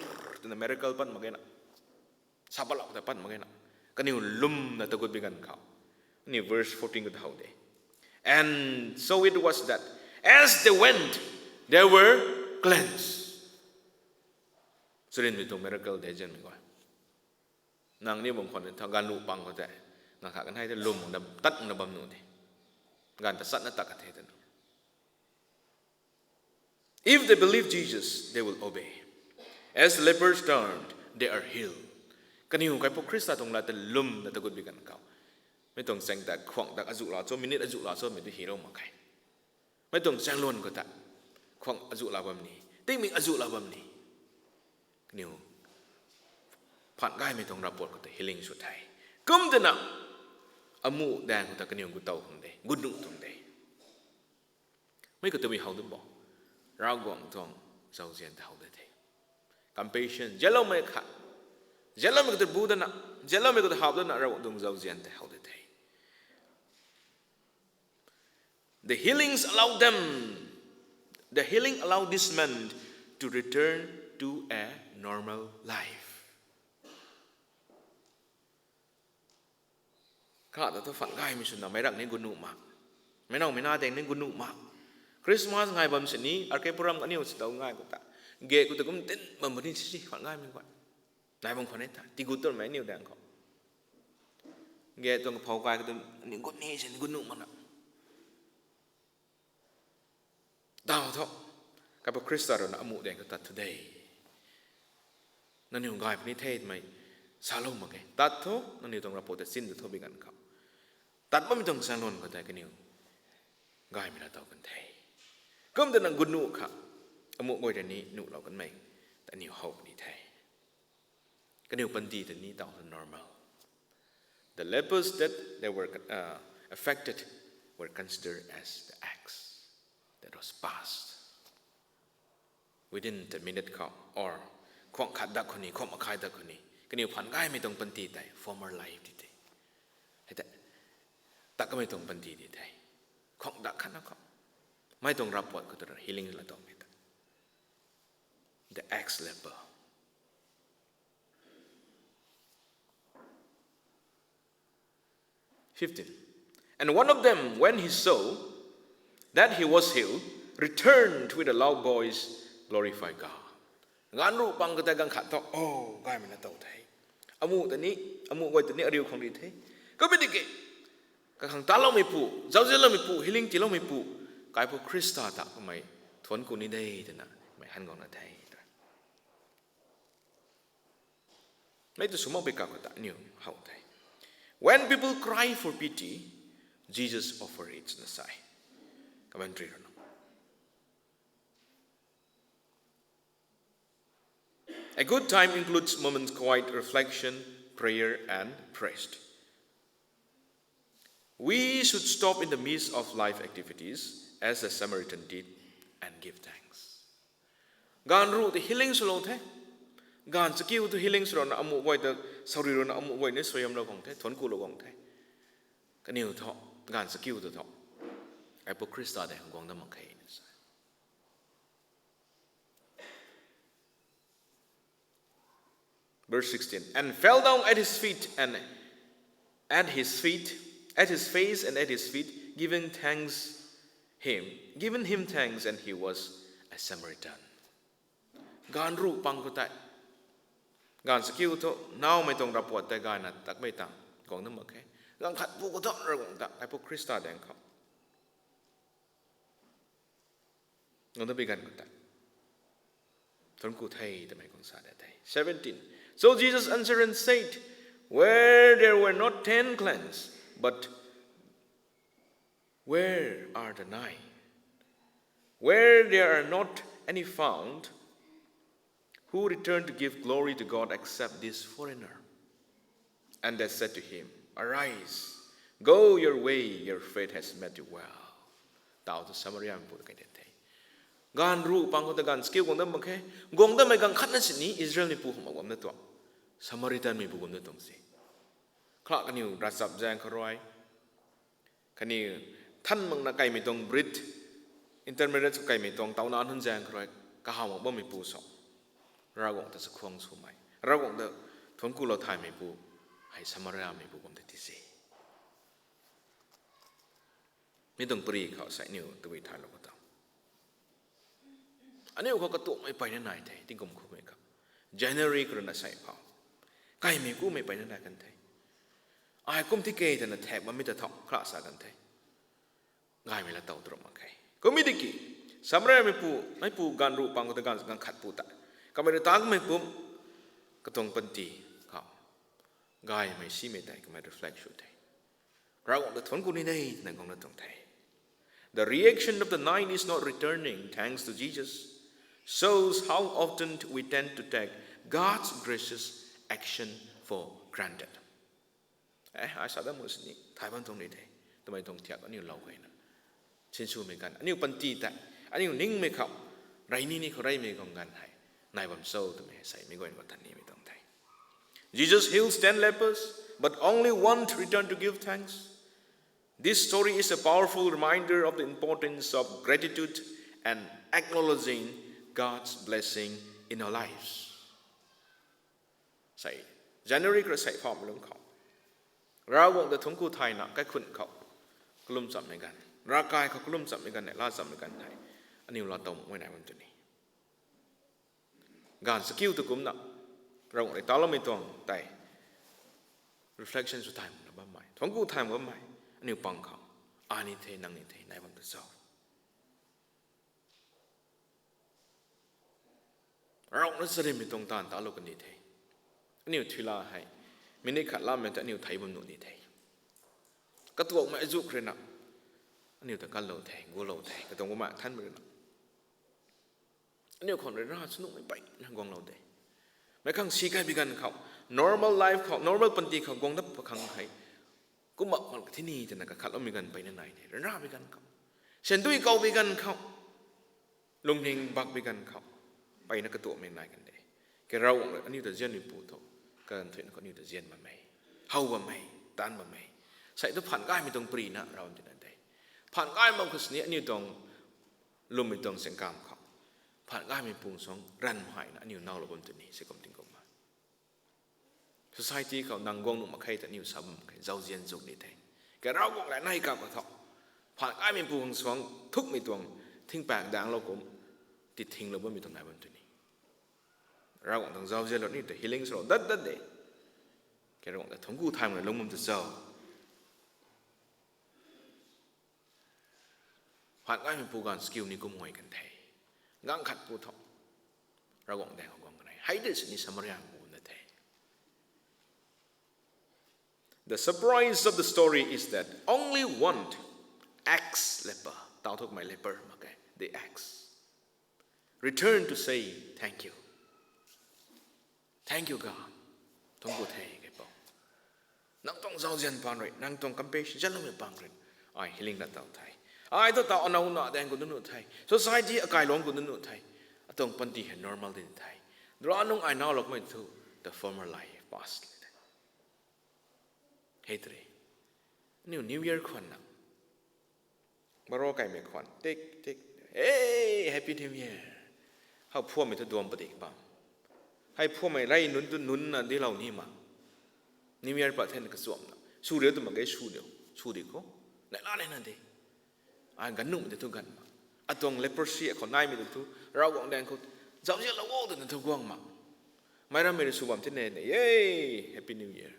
twna miracle pat mak ge na. Sa patlou ta pat mak ge na. Kaniw lwmna tagut bi ganv khou, aniu verse fourteen khou ta how de. And so it was that as they went, they were cleansed. Churinmei tuang miracle de zianmei guay. Nang ni bam khwan tha, ganv lu pang khou tei, nang kha kanei tei lwm na tat na bam nuh de. Ganv ta chatna tat ka the twna. If they believe Jesus, they will obey. As the lepers turned, they are healed. Kaniw Kaipu Khrista tuang lat ta lwmna tagut bi ganv khou, mei tuang chaeng ta khwang ta azuh la cho, minute azuh la cho, mei tu hilou mak khe. Mei tuang chaeng luan khou ta khwang azuh la bam ni, tingmik azuh la bam ni, kaniw phaan gaymei tuang ravpuat khou ta healing sw the. Kum twna amuh daeng khou ta kaniw gut tow tuang de, gut nuh tuang de. Mei khou tabui how du bo? Ravguangc tuang zauzian ta how de the. Compassion, zianloumei khat, zianloumei khou ta bu dana, zianloumei khou ta hap dana Ravguangc tuang zauzian ta how de the. The healings allow them, the healing allowed this man to return to a normal life. Kha ta thu phaan gaymei swna meic rang ni gut nuh mak, meic nau mei na daeng ni gut nuh mak. Christmas ngai bam sini, arke puram aniu si tau ngai khou ta, ge khou ta kum tin bam puni si, phaan gaymei guay nai bam khwan e ta, tigut turmei aniu daeng khou ge tuang kaphou kai khou tu ni gut ni sini gut nuh makna. Daw thu, Kaipu Khrista rui na amuh daeng khou tat thu de, nangniw gay puni the twmei salou mak ge. Tat thu, nangniw tuang ravpuat ta sin ta thu bi ganv khou, tat bammei tuang chaeng luan khou tei kaniw gaymei la tow kan the. Kum twna gut nuh kha, amuh guay rui ni nuhlou kanmei ta aniw how puni the. Kaniw panty ta ni taw thu normal. The lepers that they were, uh, affected were considered as the acts that was past. Within the minute khou, or khwang khat dak khou ni, khwang makhai dak khou ni, kaniw phaan gaymei tuang panty tei former life di the. Hei tei, tat kamei tuang panty di the. Khwang dak khat na khou, mei tuang ravpuat khou tu rui healing la towmei ta. The ex-leper. Fifteen. And one of them, when he saw that he was healed, returned with a loud voice, glorify God. Gaanv ruh pang khou tei gaanv khat thu, oh, gaymei na tow the. Amuh ta ni, amuh guay ta ni ariu khang ri the. Kummei tiki, kakhang taloumeipu, zauzianloumeipu, healing tiiloumeipu, Kaipu Khrista ta kamei thuanc ku ni de twna kamei han guangna the. Mei tu sw mak pei kak khou ta aniw how the. When people cry for pity, Jesus offer it na sa e. Commentary rui na, a good time includes moments quiet reflection, prayer and rest. We should stop in the midst of life activities as the Samaritan did and give thanks. Gaanv ruh ta healing swlou the. Gaanv chakiu tu healing swlouna amuh guay ta, sauri ruina amuh guay ni suaihiamlou guang the, thuanc kulou guang the. Kaniw thu, gaanv chakiu tu thu, Kaipu Khrista tei guang dat mak khe na sa. Verse sixteen, and fell down at his feet and at his feet, at his face and at his feet, giving thanks him, giving him thanks, and he was a Samaritan. Gaanv ruh pang khou tei, gaanv chakiu thu, naumei tuang ravpuat tei gayna takmei ta guang dat mak khe. Gaanv khat pu khou thu Ravguangc ta, Kaipu Khrista daeng khou guang dat bi ganv khou tei, thuanc ku the twmei guang sa de the. Seventeen. So Jesus answered and said, where there were not ten cleansed, but where are the nine? Where there are not any found who returned to give glory to God except this foreigner. And they said to him, arise, go your way, your faith has made you well. Tau tu Samaria meipu ta kai de the. Gaanv ruh pang khou ta gaanv chakiu guang dat mak khe. Guang datmei gaanv khat na sini Israel meipu huma guang dat tuang, Samaritan meipu guang dat tuang se. Kha kaniw ravchap zaeng khou rui, khatni than makna kaimei tuang bread, intermarriage kaimei tuang tauna nunc zaeng khou rui, kahaw mak bammeipu sa, Ravguangc ta chakhwang swmei, Ravguangc ta thuanc kulou thaymeipu, hei Samaria meipu guang dat ti se. Mi tuang pari khou sa aniw tabui thaylou khou ta, aniw khou katuakmei peyna nai the, tingkum khumei khou, January khou rui na sei phou, kaimei kumei peyna nai kan the. Ai kum tiki twna thak bammei ta thau kha sa kan the. Gaymei la tow tu ram mak khe. Kummei tiki, Samaria meipu, meipu ganv ruh pang khou ta ganv, ganv khat pu ta, kamei rui ta kamei pum, katuang panty khou gaymei simei tei kamei reflect sw the. Ravguangc ta thuanc ku ni de twna guangna tuang the. The reaction of the nine is not returning thanks to Jesus shows how often we tend to take God's gracious action for granted. E, ai sa dat mu sini thay bam tuang ni the twmei tuang thiak aniu lou keyna sinswmei ganv, aniu panty tei, aniu ningmei khou, rey ni ni khou reymei guang ganv hei nai bam cho twmei hei seimei guayna khou than nimei tuang the. Jesus heals ten lepers, but only one returned to give thanks. This story is a powerful reminder of the importance of gratitude and acknowledging God's blessing in our lives. Sei, January kra sei phammei lung khou, Ravguangc ta thuanc ku thayna kaikhun khou kalum chammei ganv, ravkai khou kalum chammei ganv, neihla chammei ganv hei aniu laa tow makmei nai bam tw ni. Ganv chakiu ta kumcna Ravguangc rui taloumei tuang tei reflection sw thay makna bammei, thuanc ku thay mak bammei aniu pang khou, ai ni the, nang ni the, nai bam ta cho? Ravguangc na charimmei tuang taanv talou kan di the. Aniu thuila hei minute khat lamei ta aniu thei bam nuh di the. Katuakmei azuk ruina aniu ta kanlou the, gulou the, katuang bumaengh nthanmei ruina aniu khang ryanra sw nuhmei mpeyna guanglou de. Meic khang si kai bi ganv khou, normal life khou, normal panty khou guang dat pa khang hei kumna mak kathini twna kakhatloumei ganv mpeyna nai de. Ryanra bi ganv khou, sandui kau bi ganv khou, lungning bak bi ganv khou, mpeyna katuakmei nai kan de. Kei Ravguangc rui aniu ta nzianmei pu thu, kaganv thuina khou aniu ta nzian bammei, how bammei, taanc bammei, sei thu phaan gaymei tuang prina Ravguangc twna de. Phaan gay mak khou sini aniu tuang lwmmei tuang sengkam khou, phaan gaymei pu suang ranv hayna aniu nowlou bam tw ni, se kum tingkum ma. Society khou nang guang nuh mak khe ta aniu sa bam khe, zauzian zuk ni the. Kei Ravguangc la nai kap khou tho, phaan gaymei pu khang suang thukmei tuang thingpaeng daenglou kum, tithinglou bammei tuang nai bam tw ni. Ravguangc tuang zauzianlou ni ta healing swlou dat dat de. Kei Ravguangc ta thuanc ku thay makna lung bam ta cho? Phaan gaymei pu ganv chakiu ni kum guay kan the. Ganv khat pu tho, Ravguangc daeng khou guang kan e. Hei de sini Samaria pu na the. The surprise of the story is that only one ex-leper, tau thukmei leper mak khe, the ex, returned to say, Thank you. Thank you, God. Thuanc ku the, Kaipouc. Nang tuang zauzian paan rui, nang tuang compassion, zianloumei paan rui, ai healing na taw the. Ai thu taw anow na daeng khou nunc nuh the. Society akailuangc khou nunc nuh the. Atuang panty hei normal di the. Dura nung ai nowlou kummei thu, the former life, past the. Hei tei, aniu New Year khwanna, maro kaimei khwan, tik tik, Hey, Happy New Year. Hei phuammei thu duam padik bam. Hei phuammei rey nunc tu nunc na dilou ni ma. New Year pat thena kachuamna sw riu tw mak ge, sw riu, sw di khou, neihla neihna de. Ai ganv nuhmei tei thu ganv mak. Atuang leprosy akhou naimei tei thu, Ravguangc daeng khou zauzianlou o twna thu guang mak. Meic rammei rui sw bam thina ne, Yay, Happy New Year.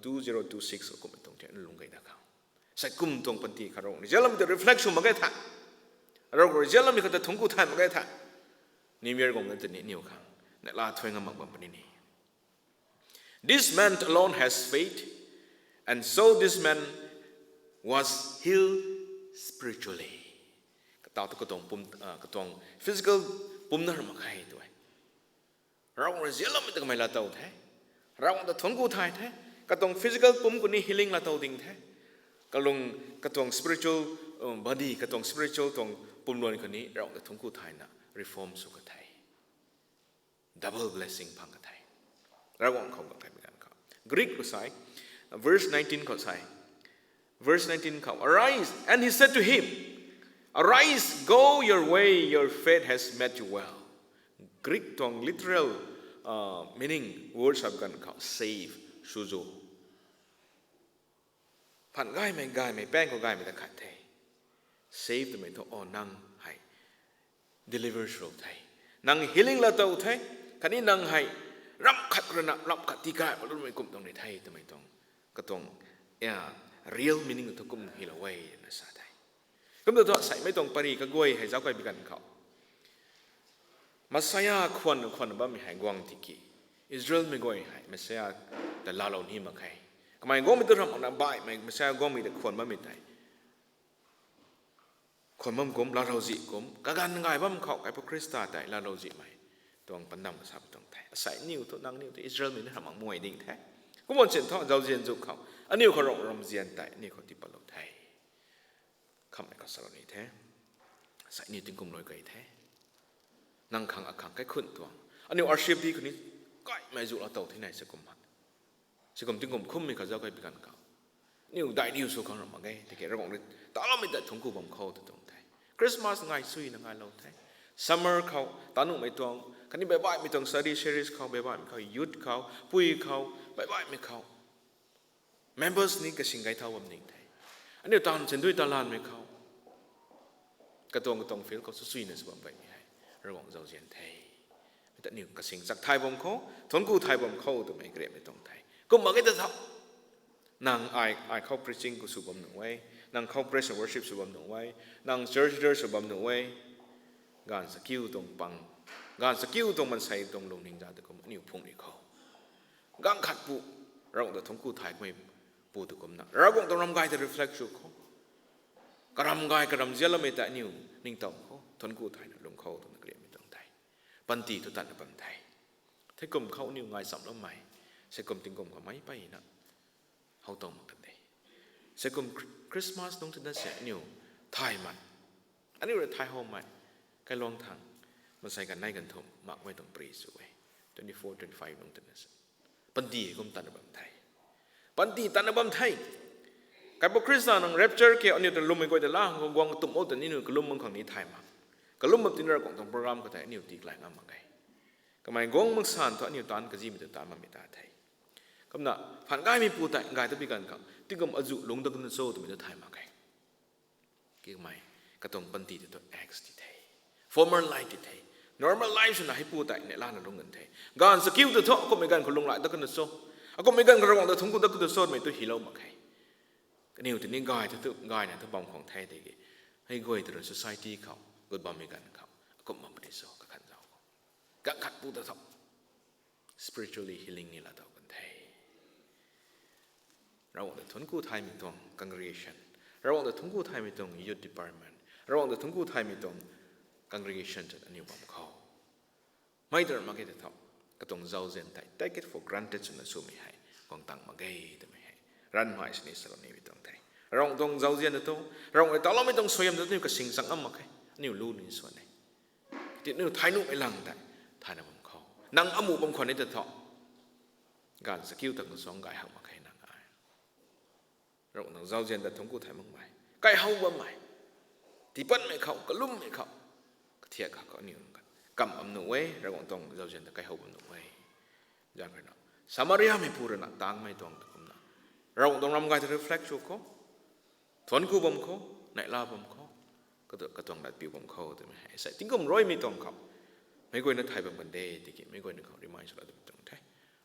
Two zero two six khou kummei tuang the, lung key da khang. Sei kum tuang panty khou Ravguangc rui zianloumei ta reflect sw mak ge tha, Ravguangc rui zianloumei khou ta thuanc ku thay mak ge tha, New Year guangna tei ni aniu khang neihla thuai ngam mak bam puni ni. This man alone has faith, and so this man was healed spiritually. Kataw thu katuang pum, ah, katuang physical pumna ram mak khe tu e. Ravguangc rui zianloumei ta kamei laa tow the. Ravguangc ta thuanc ku thay the. Katuang physical pum khou ni healing laa tow ding the. Kalung, katuang spiritual, uh, body, katuang spiritual tuang pumluan khou ni Ravguangc ta thuanc ku thayna reform sw ka the. Double blessing phang ka the. Ravguangc khou ka kai mi ganv khou, Greek khou sa e, verse nineteen khou sa e. Verse nineteen khou, Arise, and he said to him, Arise, go your way, your faith has made you well. Greek tuang literal, uh, meaning words of ganv khou, save, sozo. Phaan gaymei, gaymei, paeng khou gaymei ta khat the. Save twmei thu, o, nang hei deliver swlou the. Nang healing laa tow the. Khatni nang hei ram khat ruina ram khat tii kai palummei kum tuang ni the twmei tuang, katuang, ya, real meaning thu kum hylou e na sa the. Kumna thu asaimei tuang pari kaguay hei zauc kai bi ganv khou, Messiah khwan khwan bammei hei guang tiki, Israelmei guay hei Messiah ta laalou ni mak khe. Kamei guangmei tu ramh makna baihmei Messiah guangmei ta khwan bammei tei, khwan bam kum, laalou zih kum, kaganv gay bam khou Kaipu Khrista tei laalou zihmei tuang pandam kasa pi tuang the. Asai aniu thu, nang niw thu Israelmei ni ramh mak muay ding the. Kumna chin thu zauzian zu khou, aniu khou Ravguangc ramzian tei aniu khou tipatlou the. Khamhmei khou salou ni the. Asai aniu tingkum rui kai the. Nang khang akhang kaikhun tuang, aniu R C F D khou ni kaimei zu laa tow thi nai se kum hei. Sikum tingkum khummei khou zauc kai bi ganv khou, aniu dai niw sw khang ramh mak ge, tiki Ravguangc rui taloumei tei thuanc ku bam khou tw tuang the. Christmas ngai suina ngailou the. Summer khou tanuhmei tuang, khatni baibaihmei tuang study series khou, baibaihmei khou, youth khou, pui khou, baibaihmei khou members ni kasing kai thau bam ding the. Aniu taanv chin dui talanvmei khou katuang katuang field khou sw suina sw bam baihmei hei Ravguangc zauzian the. Mi ta aniu kasing chak thay bam khou, thuanc ku thay bam khou twmei kariammei tuang the. Kum mak ge ta tho. Nang ai, ai khou preaching khou sw bam nuh e, nang khou praise and worship sw bam nuh e, nang church leader sw bam nuh e. Gaanv chakiu tuang pang, gaanv chakiu tuang mansei tuang lungning za ta kum aniu phung ni khou, gaanv khat pu, Ravguangc ta thuanc ku thay kamei pu tu kumna Ravguangc tuang ram gay ta reflect sw khou, karam gay karam zianloumei ta aniu ningtow khou thuanc ku thayna lung khou twna kariammei tuang the. Panty thu tatna bam the. Thei kum khou aniu ngai chamloumei, se kum tingkum khou mei peyna how tuang mak kan de. Se kum Chri-, Christmas nungc tina se aniu thay man, aniu rui thay howmei, kailuang thang, mansei kan nei kan thum makmei tuang pari sw e. Twenty four, twenty five nungc tina se panty kum tatna bam the. Panty tatna bam the. Kaipu Khrista nang rapture ke aniu ta lwmmei guay ta la hang khou guang katumh o ta ni aniu kalum bam khang ni thay mak. Kalum bam tina Ravguangc tuang program khou tei aniu tii kalai ngam mak ge. Kamei guang mak san thu aniu taanv kazimei ta taanv bammei ta the. Kumna phaan gaymei pu tei gay ta bi ganv khang tingkum azu lungc dat kan cho twmei ta thay mak ge. Kamei katuang panty ta thu X ti the. Former life ti the. Normal life swna hei pu tei neih lana lungc kan the. Gaanv chakiu ta thu akumhmei ganv khou lunghlaic dat kan cho, akumhmei ganv khou Ravguangc ta thuanc ku dat kan cho twmei tu hylou mak khe. Kaniw tini gay thu, gayna thu bam khang the tiki, hei guay ta rui society khou gut bammei ganv khou akumh bam puni cho kakhan zauc khou, gaanv khat pu ta thu spiritually healing ni laa tow kan the. Ravguangc ta thuanc ku thaymei tuang congregation, Ravguangc ta thuanc ku thaymei tuang youth department, Ravguangc ta thuanc ku thaymei tuang congregation chat aniu bam khou, mei ta ram mak ge ta tho, katuang zauzian tei take it for granted swna swmei hei guang tang mak ge twmei hei ranmei sini salou nimei tuang the. Ravguangc tuang zauzian ta thu, Ravguangc rui taloumei tuang suaihiam ta aniu kasing chang ngam mak khe. Aniu lu ni swan e. Tini aniu thay nuhmei lang tei thayna bam khou, nang amuh bam khwan ni ta tho, gaanv chakiu tang kasuang gay hak mak khe nang ai. Ravguangc tuang zauzian ta thuanc ku thay makmei, kaihow bammei, tiipatmei khou, kalummei khou, kathiak khou aniu kam bam nuh e, Ravguangc tuang zauzian ta kaihow bam nuh e. Zan kharna Samariamei pu rui na tangmei tuang ta kumna, Ravguangc tuang ram gay ta reflect sw khou, thuanc ku bam khou, neihla bam khou, katu-, katuang latpiu bam khou twmei hei sei tingkum ruimei tuang khou meic guayna thay bam kan de tiki meic guayna khou remind swlou tuang the.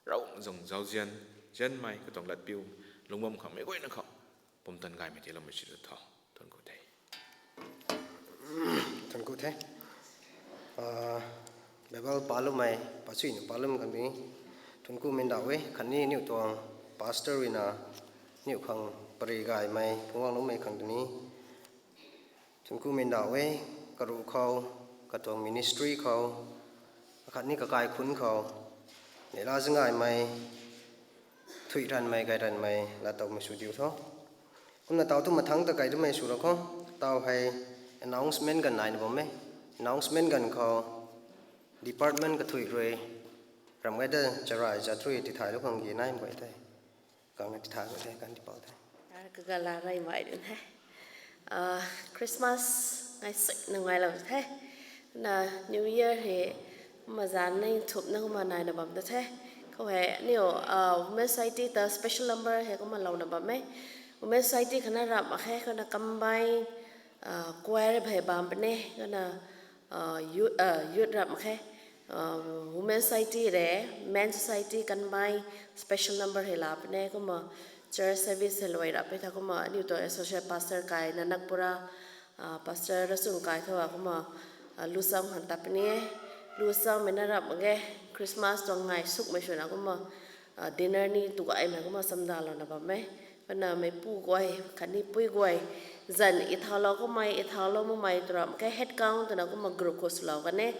Ravguangc tuang zauzian, zianmei katuang latpiu lung bam khou meic guayna khou pumtan gaymei tiiloumei sw tho. Thuanc ku the. Thuanc ku the. Bible paloumei, pachuina palum khang ni thuanc ku mei ndauh e. Khatni aniu tuang pastor rui na aniu khang pary gaymei phungc guangloumei khang ni thuanc ku mei ndauh e. Karuh khou, katuang ministry khou, akhatni kakai khunc khou neihla zangaymei, thuy ranmei, gay ranmei laa towmei sw diu tho. Kumna taw thu mathangc ta kai twmei sw ra khou, taw hei announcement ganv naina bam e. Announcement ganv khou department kathuic rui ramh gay ta charai zat rui tithaylou khang gi nai mak guay the. Kang na tithay guay the, kan tipou the. Kaga la reymei dun he. Christmas ngai sui nungailou the. Na New Year hei mazanc ni thupna kumna naina bam ta the. Khou hei aniu Women Society ta special number hei kumna louna bam e. Women Society khana ramh mak khe, khana combine choir hei bam puni, khana youth ramh mak khe. Women Society re, Men Society combine special number hei la puni, kumna church service hei luai rap e tha kumna aniu tuang associate pastor kai na Nagpura Pastor Rasung Kai thu a kumna, Lusang han tap ni e. Lusangmei na rap mak ge, Christmas tuang ngai sukmei swna kumna, dinner ni tugaymei kumna chamdalouna bam e. Kumna meipu guay khatni pui guay, zan ithalou kummei, ithalou makmei tw rap mak ge, head count twna kumna group khou swlou kan e.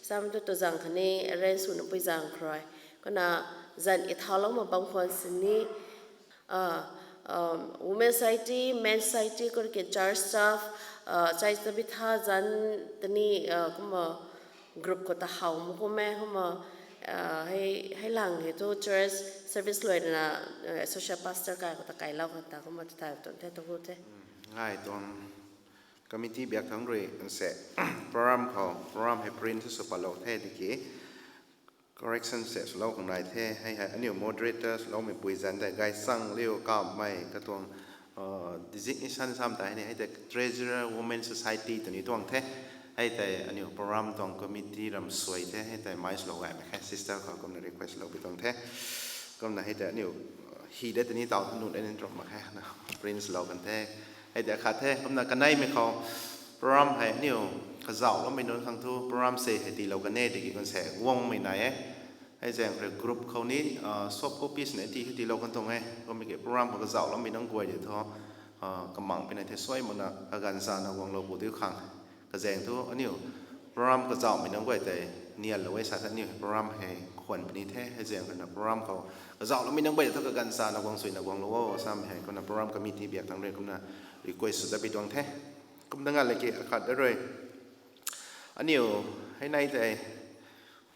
Sam tu tuzang khatni arrange swna pui zang khou rui. Kumna zan ithalou mak bam khwan sini, Women Society, Men Society, khou ki church staff, church ta bitha zan tani, kumna group khou ta how mak kum e, kumna, hei lang hei thu church service luaina, associate pastor kai khou ta kailou khang ta kumna tithay tuang the tu hu the. Ngai tuang committee biak thangc rui se program khou, program hei print sw patlou the tiki correction se swlou khang nai the. Hei hei aniu moderator swloumei pui zan tei Gaychangliu Kamei katuang designation sam tei hei ni hei tei Treasurer Women Society twni tuang the. Hei tei aniu program tuang committee ram suai the, hei tei mai swlou gaymei khe sister khou kumna request lou pi tuang the. Kumna hei tei aniu hi de tini taw thu nuh de ni drop mak khe na print swlou kan the. Hei tei khat the, kumna kaneimei khou program hei aniu kazauhloumei nunc khang thu program se hei tiilou kan e tiki kun se guangmei nai e. Hei zaeng rui group khou ni soft copies na ti hei tiilou kan tuang e. Kummei ki program khou kazauhloumei nunc guay di thu kamang pi nai the suai makna kaganv chana guanglou pu diu khang. Kazaeng thu aniu program kazauhmei nunc guay tei nianlou e sa the aniu program hei khwan puni the. Hei zaeng ruina program khou kazauhloumei nunc guay thu kaganv chana guang suina guanglou o samei hei kumna program committee biak thangc rui kumna request sw tat pi tuang the. Kumna nga laki akhat da rui aniu hei nai tei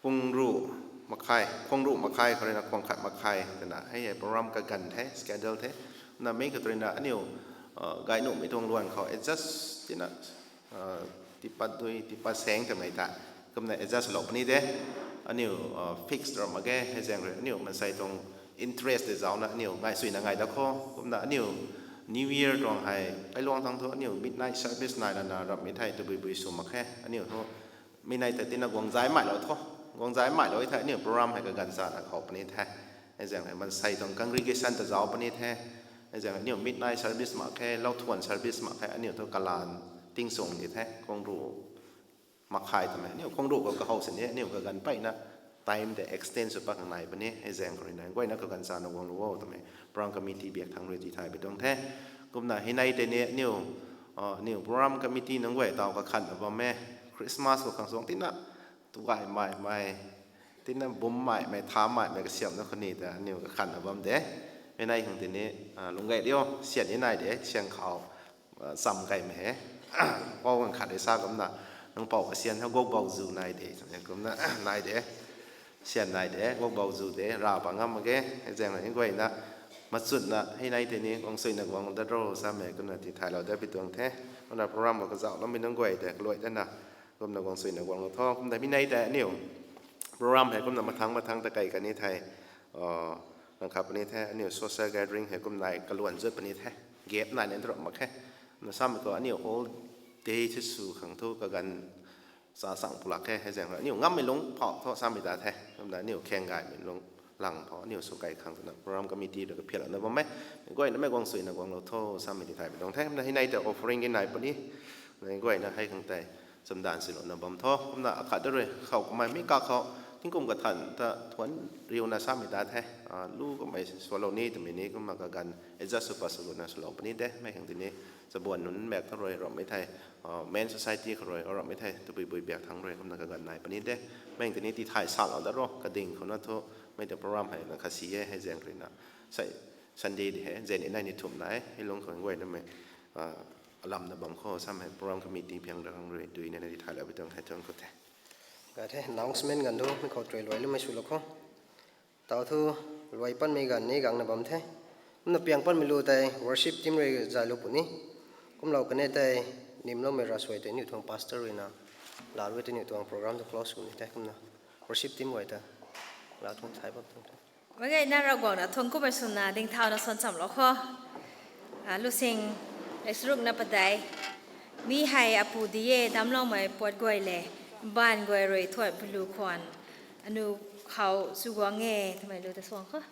pung ruh makhai, khwang ruh makhai khou ruina khwang khat makhai twna hei hei program kaganv the, schedule the. Kumna mi khat ruina aniu gaynuhmei tuang luan khou adjust tina tipat dui tipat saeng twmei ta kumna adjust lou puni de. Aniu fix ram mak ge, hei zaeng rui aniu mansei tuang interest tei zaucna aniu ngai suina ngai da khou. Kumna aniu New Year tuang hei kailuang thangc thu aniu midnight service nai lana rammei thei tabui bui sw mak khe. Aniu thu mi nai tei tina guang zaimei lou tho. Guang zaimei lou thei aniu program hei kaganv chana khou puni the. Hei zaeng hei mansei tuang congregation ta zauc puni the. Hei zaeng aniu midnight service mak khe, lou thuan service mak khe, aniu thu kalan tingsuang di the, khwang ruh makhai twmei. Aniu khwang ruh khou kahow sini aniu kaganv peyna time tei extend sw pat khang nai puni. Hei zaeng khou ruina guayna kaganv chana guanglou o twmei program committee biak thangc rui tithay pi tuang the. Kumna hei nai tei ni aniu, aniu program committee nunc guay taw kakhanna bam e. Christmas khou khang suang tina tugaymei mei, tina bummeimei thammeimei kasiamna khou ni ta aniu kakhanna bam de. Hei nai khang tini lung gay rio, syan ni nai de, syan khou cham kaimei he. Pou ganv khat rui sa kumna, nang pou kasyan hei gokbou zu nai de twmei kumna nai de. Syan nai de, gokbou zu de, rav pa ngam mak ge. Hei zaeng rui guayna machutna hei nai tei ni guang suina guang dat ro samei kumna tithaylou dat pi tuang the. Kumna program khou kazauhloumei nunc guay tei kaluai dana kumna guang suina guanglou tho. Kumna mi nai tei aniu program hei kumna mathangc mathangc ta kai kan ni thei, nang khat puni the, aniu social gathering hei kumna kaluan zut puni the. Gap nai ni drop mak khe. Na samei khou aniu whole day thi sw khang thu kaganv cha chang pulak khe. Hei zaeng rui aniu ngammei lungc phou thu samei ta the. Kumna aniu khang gaymei lungc lang phou aniu sw kai khang twna program committee rui kaphial na bam e. Guayna mei guang suina guanglou tho samei tithay pi tuang the. Kumna hei nai tei offering ki nai puni. Nai guayna hei khang tei chamdanv silouna bam tho. Kumna akhat da rui khou kamei mi kakhou tingkum kathan ta thuanc riuna samei ta the. Lu kamei swalou ni twmei ni kumna kaganv adjust sw pat swlouna swlou puni de. Mei khang tini chabuan nunc mak tha rui rammei thei, Men Society khou rui rammei thei tabui bui biak thangc rui kumna kaganv nai puni de. Mei khang tini tithay salou dat ro kading khouna thu mei ta program hei na khasi e. Hei zaeng ruina Sunday di he, zan ni nai ni thumh nai hei lungc khou guaynamei alamna bam khou samei program committee phiang rang rui duina na tithaylou pi tuang the, thuanc khou the. Ga the announcement ganv thu mi khou trei luai lumei swlou khou. Tau thu luai patmei ganv ni gangna bam the. Kumna piang patmei lu tei worship team rui zaylou puni. Kumlou kan e tei nimloumei ravsuai tei niw tuang pastor ruina laa rui tei niw tuang program tu close sw ni the. Kumna worship team guay ta laa tuang thay bam tuang the. Mak ge na Ravguangc na thuanc kummei swna dingthauna suan chamlou khou. Lusing, leisrukna padeih. Mi hei apu di e damcloumei puat guay le, mbaanv guay rui thuan palu khwan, anu khou chuguang e twmei lu ta suang khou.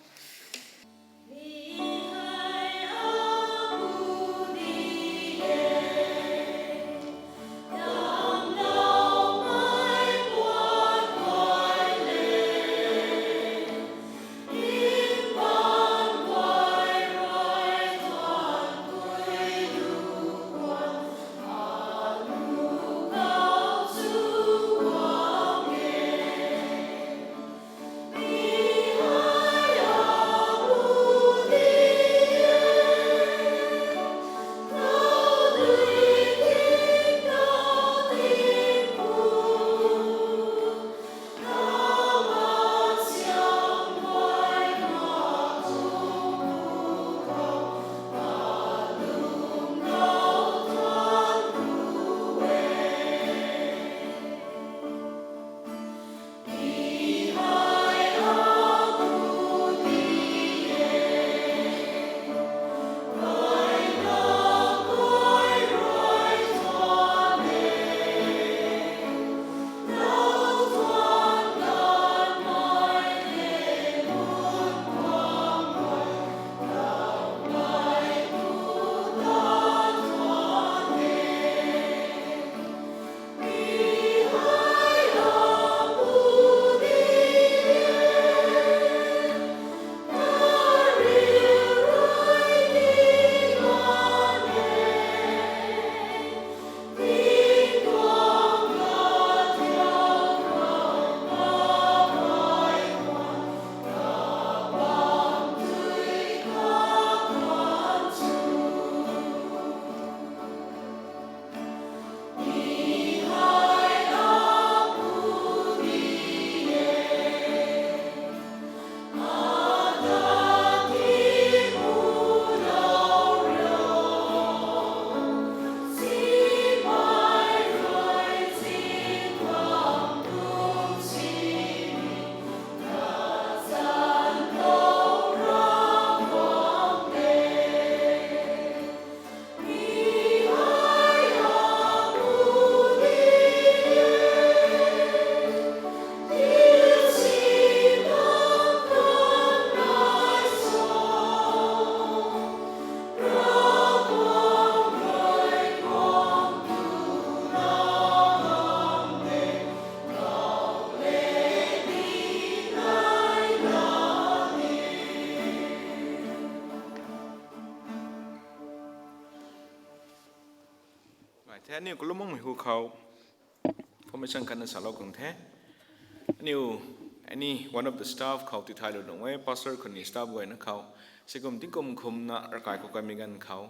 Aniu kalum makmei hu khou information khatna salou khang the. Aniu any one of the staff khou tithaylou nunc e, pastor khou ni staff guayna khou sikum tingkum khumna ravkai khou kaimei ganv khou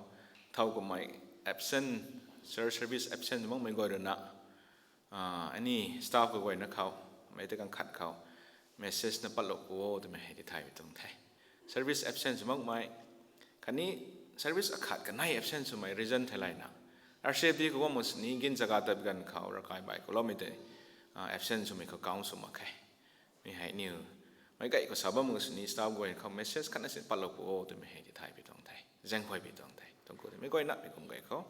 thow kummei absent, church service absent makmei guay rui na, any staff kaguayna khou mei ta kang khat khou message na patlou pu o twmei hei tithaymei tuang the. Service absent sw makmei khatni service akhat kanei absent swmei reason theilayna, R C F D khou guang mak sini gin chaga tat ganv khou ravkai bai khou loumei tei absent swmei khou count sw mak khe. Mi hei aniu meic gay khou sa bam mak sini staff guay khou message khatna si patlou pu o twmei hei tithaymei tuang the, zaenghuaymei tuang the. Tuang khou mei guayna mei kum gay khou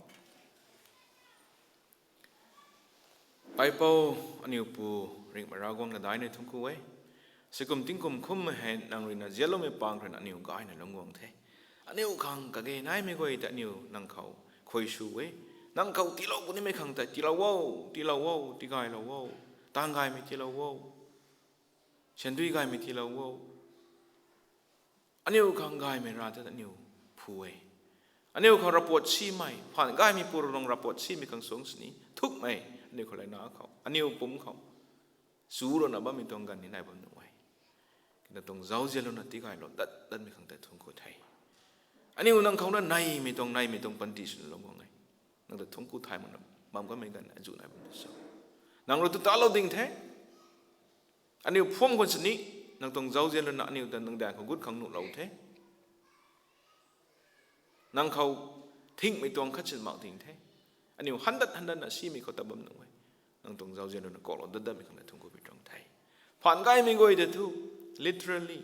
Kaipouc, aniu Pu, ringhmei Ravguangc, kadaihna thuanc ku e. Sikum tingkum khummei hei nang rui na zianloumei pang rui na aniw gayna lungc guang the. Aniw khang kage naimei guay ta aniw nang khou khuay sw e. Nang khou tiilou punimei khang tei tiilou o, tiilou o, tigaylou o, taanv gaymei tiilou o, sandui gaymei tiilou o. Aniu khang gaymei ra ta aniu phu e. Aniu khang ravpuat simei, phaan gaymei pu rui nang ravpuat simei khang suang sini thukmei, aniu khou leina khou, aniu pumc khou, chu rana bammei tuang ganv ni nai bam nuh e. Kina tuang zauzianlouna tigaylou dat datmei khang tei thuanc ku the. Aniu nang khou na neimei tuang, neimei tuang panty swna lungc guang e. Nang ta thuanc ku thay makna bam kanmei ganv azuh nai bam tu cho. Nang rui tu talou ding the. Aniu phum khwan sini, nang tuang zauzianlouna aniu ta nang daeng khou gut khang nuhlou the. Nang khou thingmei tuang khat sin mak ding the. Aniu handat handatna simei khou ta bam nuh e. Nang tuang zauzianlouna kaklou dat datmei khang tei thuanc ku pi tuang the. Phaan gaymei guay ta thu, literally,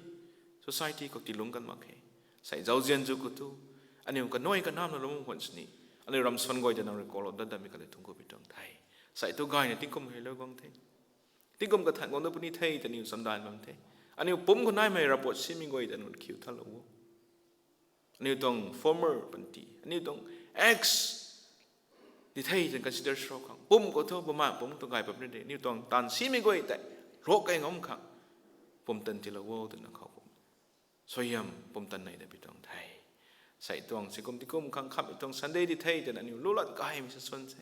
society khou tiilungc kan mak khe. Sei zauzian zu khou thu, aniu kanui kanamna lungc khwan sini, aniu ramsuan guay ta nang rui kaklou dat datmei khang tei thuanc ku pi tuang the. Sei tu gayna tingkum hei lou guang the. Tingkum kathan guang dat puni the ta aniu chamdan bam the. Aniu pumc khou naimei ravpuat simei guay ta nang rui khiu thalou o. Aniu tuang former panty, aniu tuang ex di the tan consider sw khang. Pumc khou thu bumaeng pumc tuang gay pat puni de. Aniu tuang taanv simei guay tei ruak kei ngam khang pumtan tiilou o twna khou suaihiam pumtan nei dat pi tuang the. Sei tuang sikum tingkum khang khamhmei tuang Sunday di the twna aniu lulat kaymei sa suan se.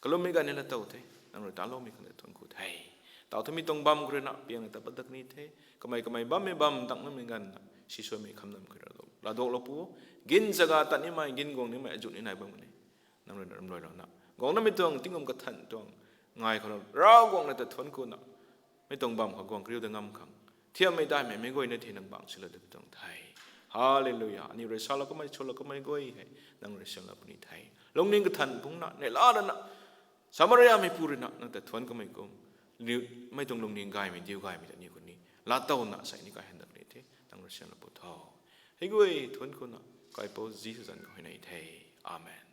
Kalummei ganv ni latow the, nang rui taloumei khang tei thuanc ku the. Taw thumei tuang bam khou rui na piangna ta pat dat ni the. Kamei kamei bammei bam tang namei ganv na, sisuaimei khamnam khou laa duaklou pu. Gin chaga tat nimei, gin guang nimei, azuh ni nai bam ni. Nang rui na ramluailouna, guang namei tuang tingkum kathan tuang ngai khou Ravguangc na ta thuanc kuna, mei tuang bam khou guang kariu dat ngam khang, thiammei daihmei mei guay na the nang bangc silou dat pi tuang the. Hallelujah. Aniu rui salou kamei, swlou kamei guay hei nang rui siamlou puni the. Lungning kathan phungna, neihla lana, Samariameipu rui na nang ta thuanc kamei kum, mei tuang lungning gaymei, diu gaymei ta aniu khou ni laatowna sei ni kai han dat ni the, nang rui siamlou pu tho. Hei guay thuanc kuna, Kaipouc Jisu zanc khou huayney the. Amen.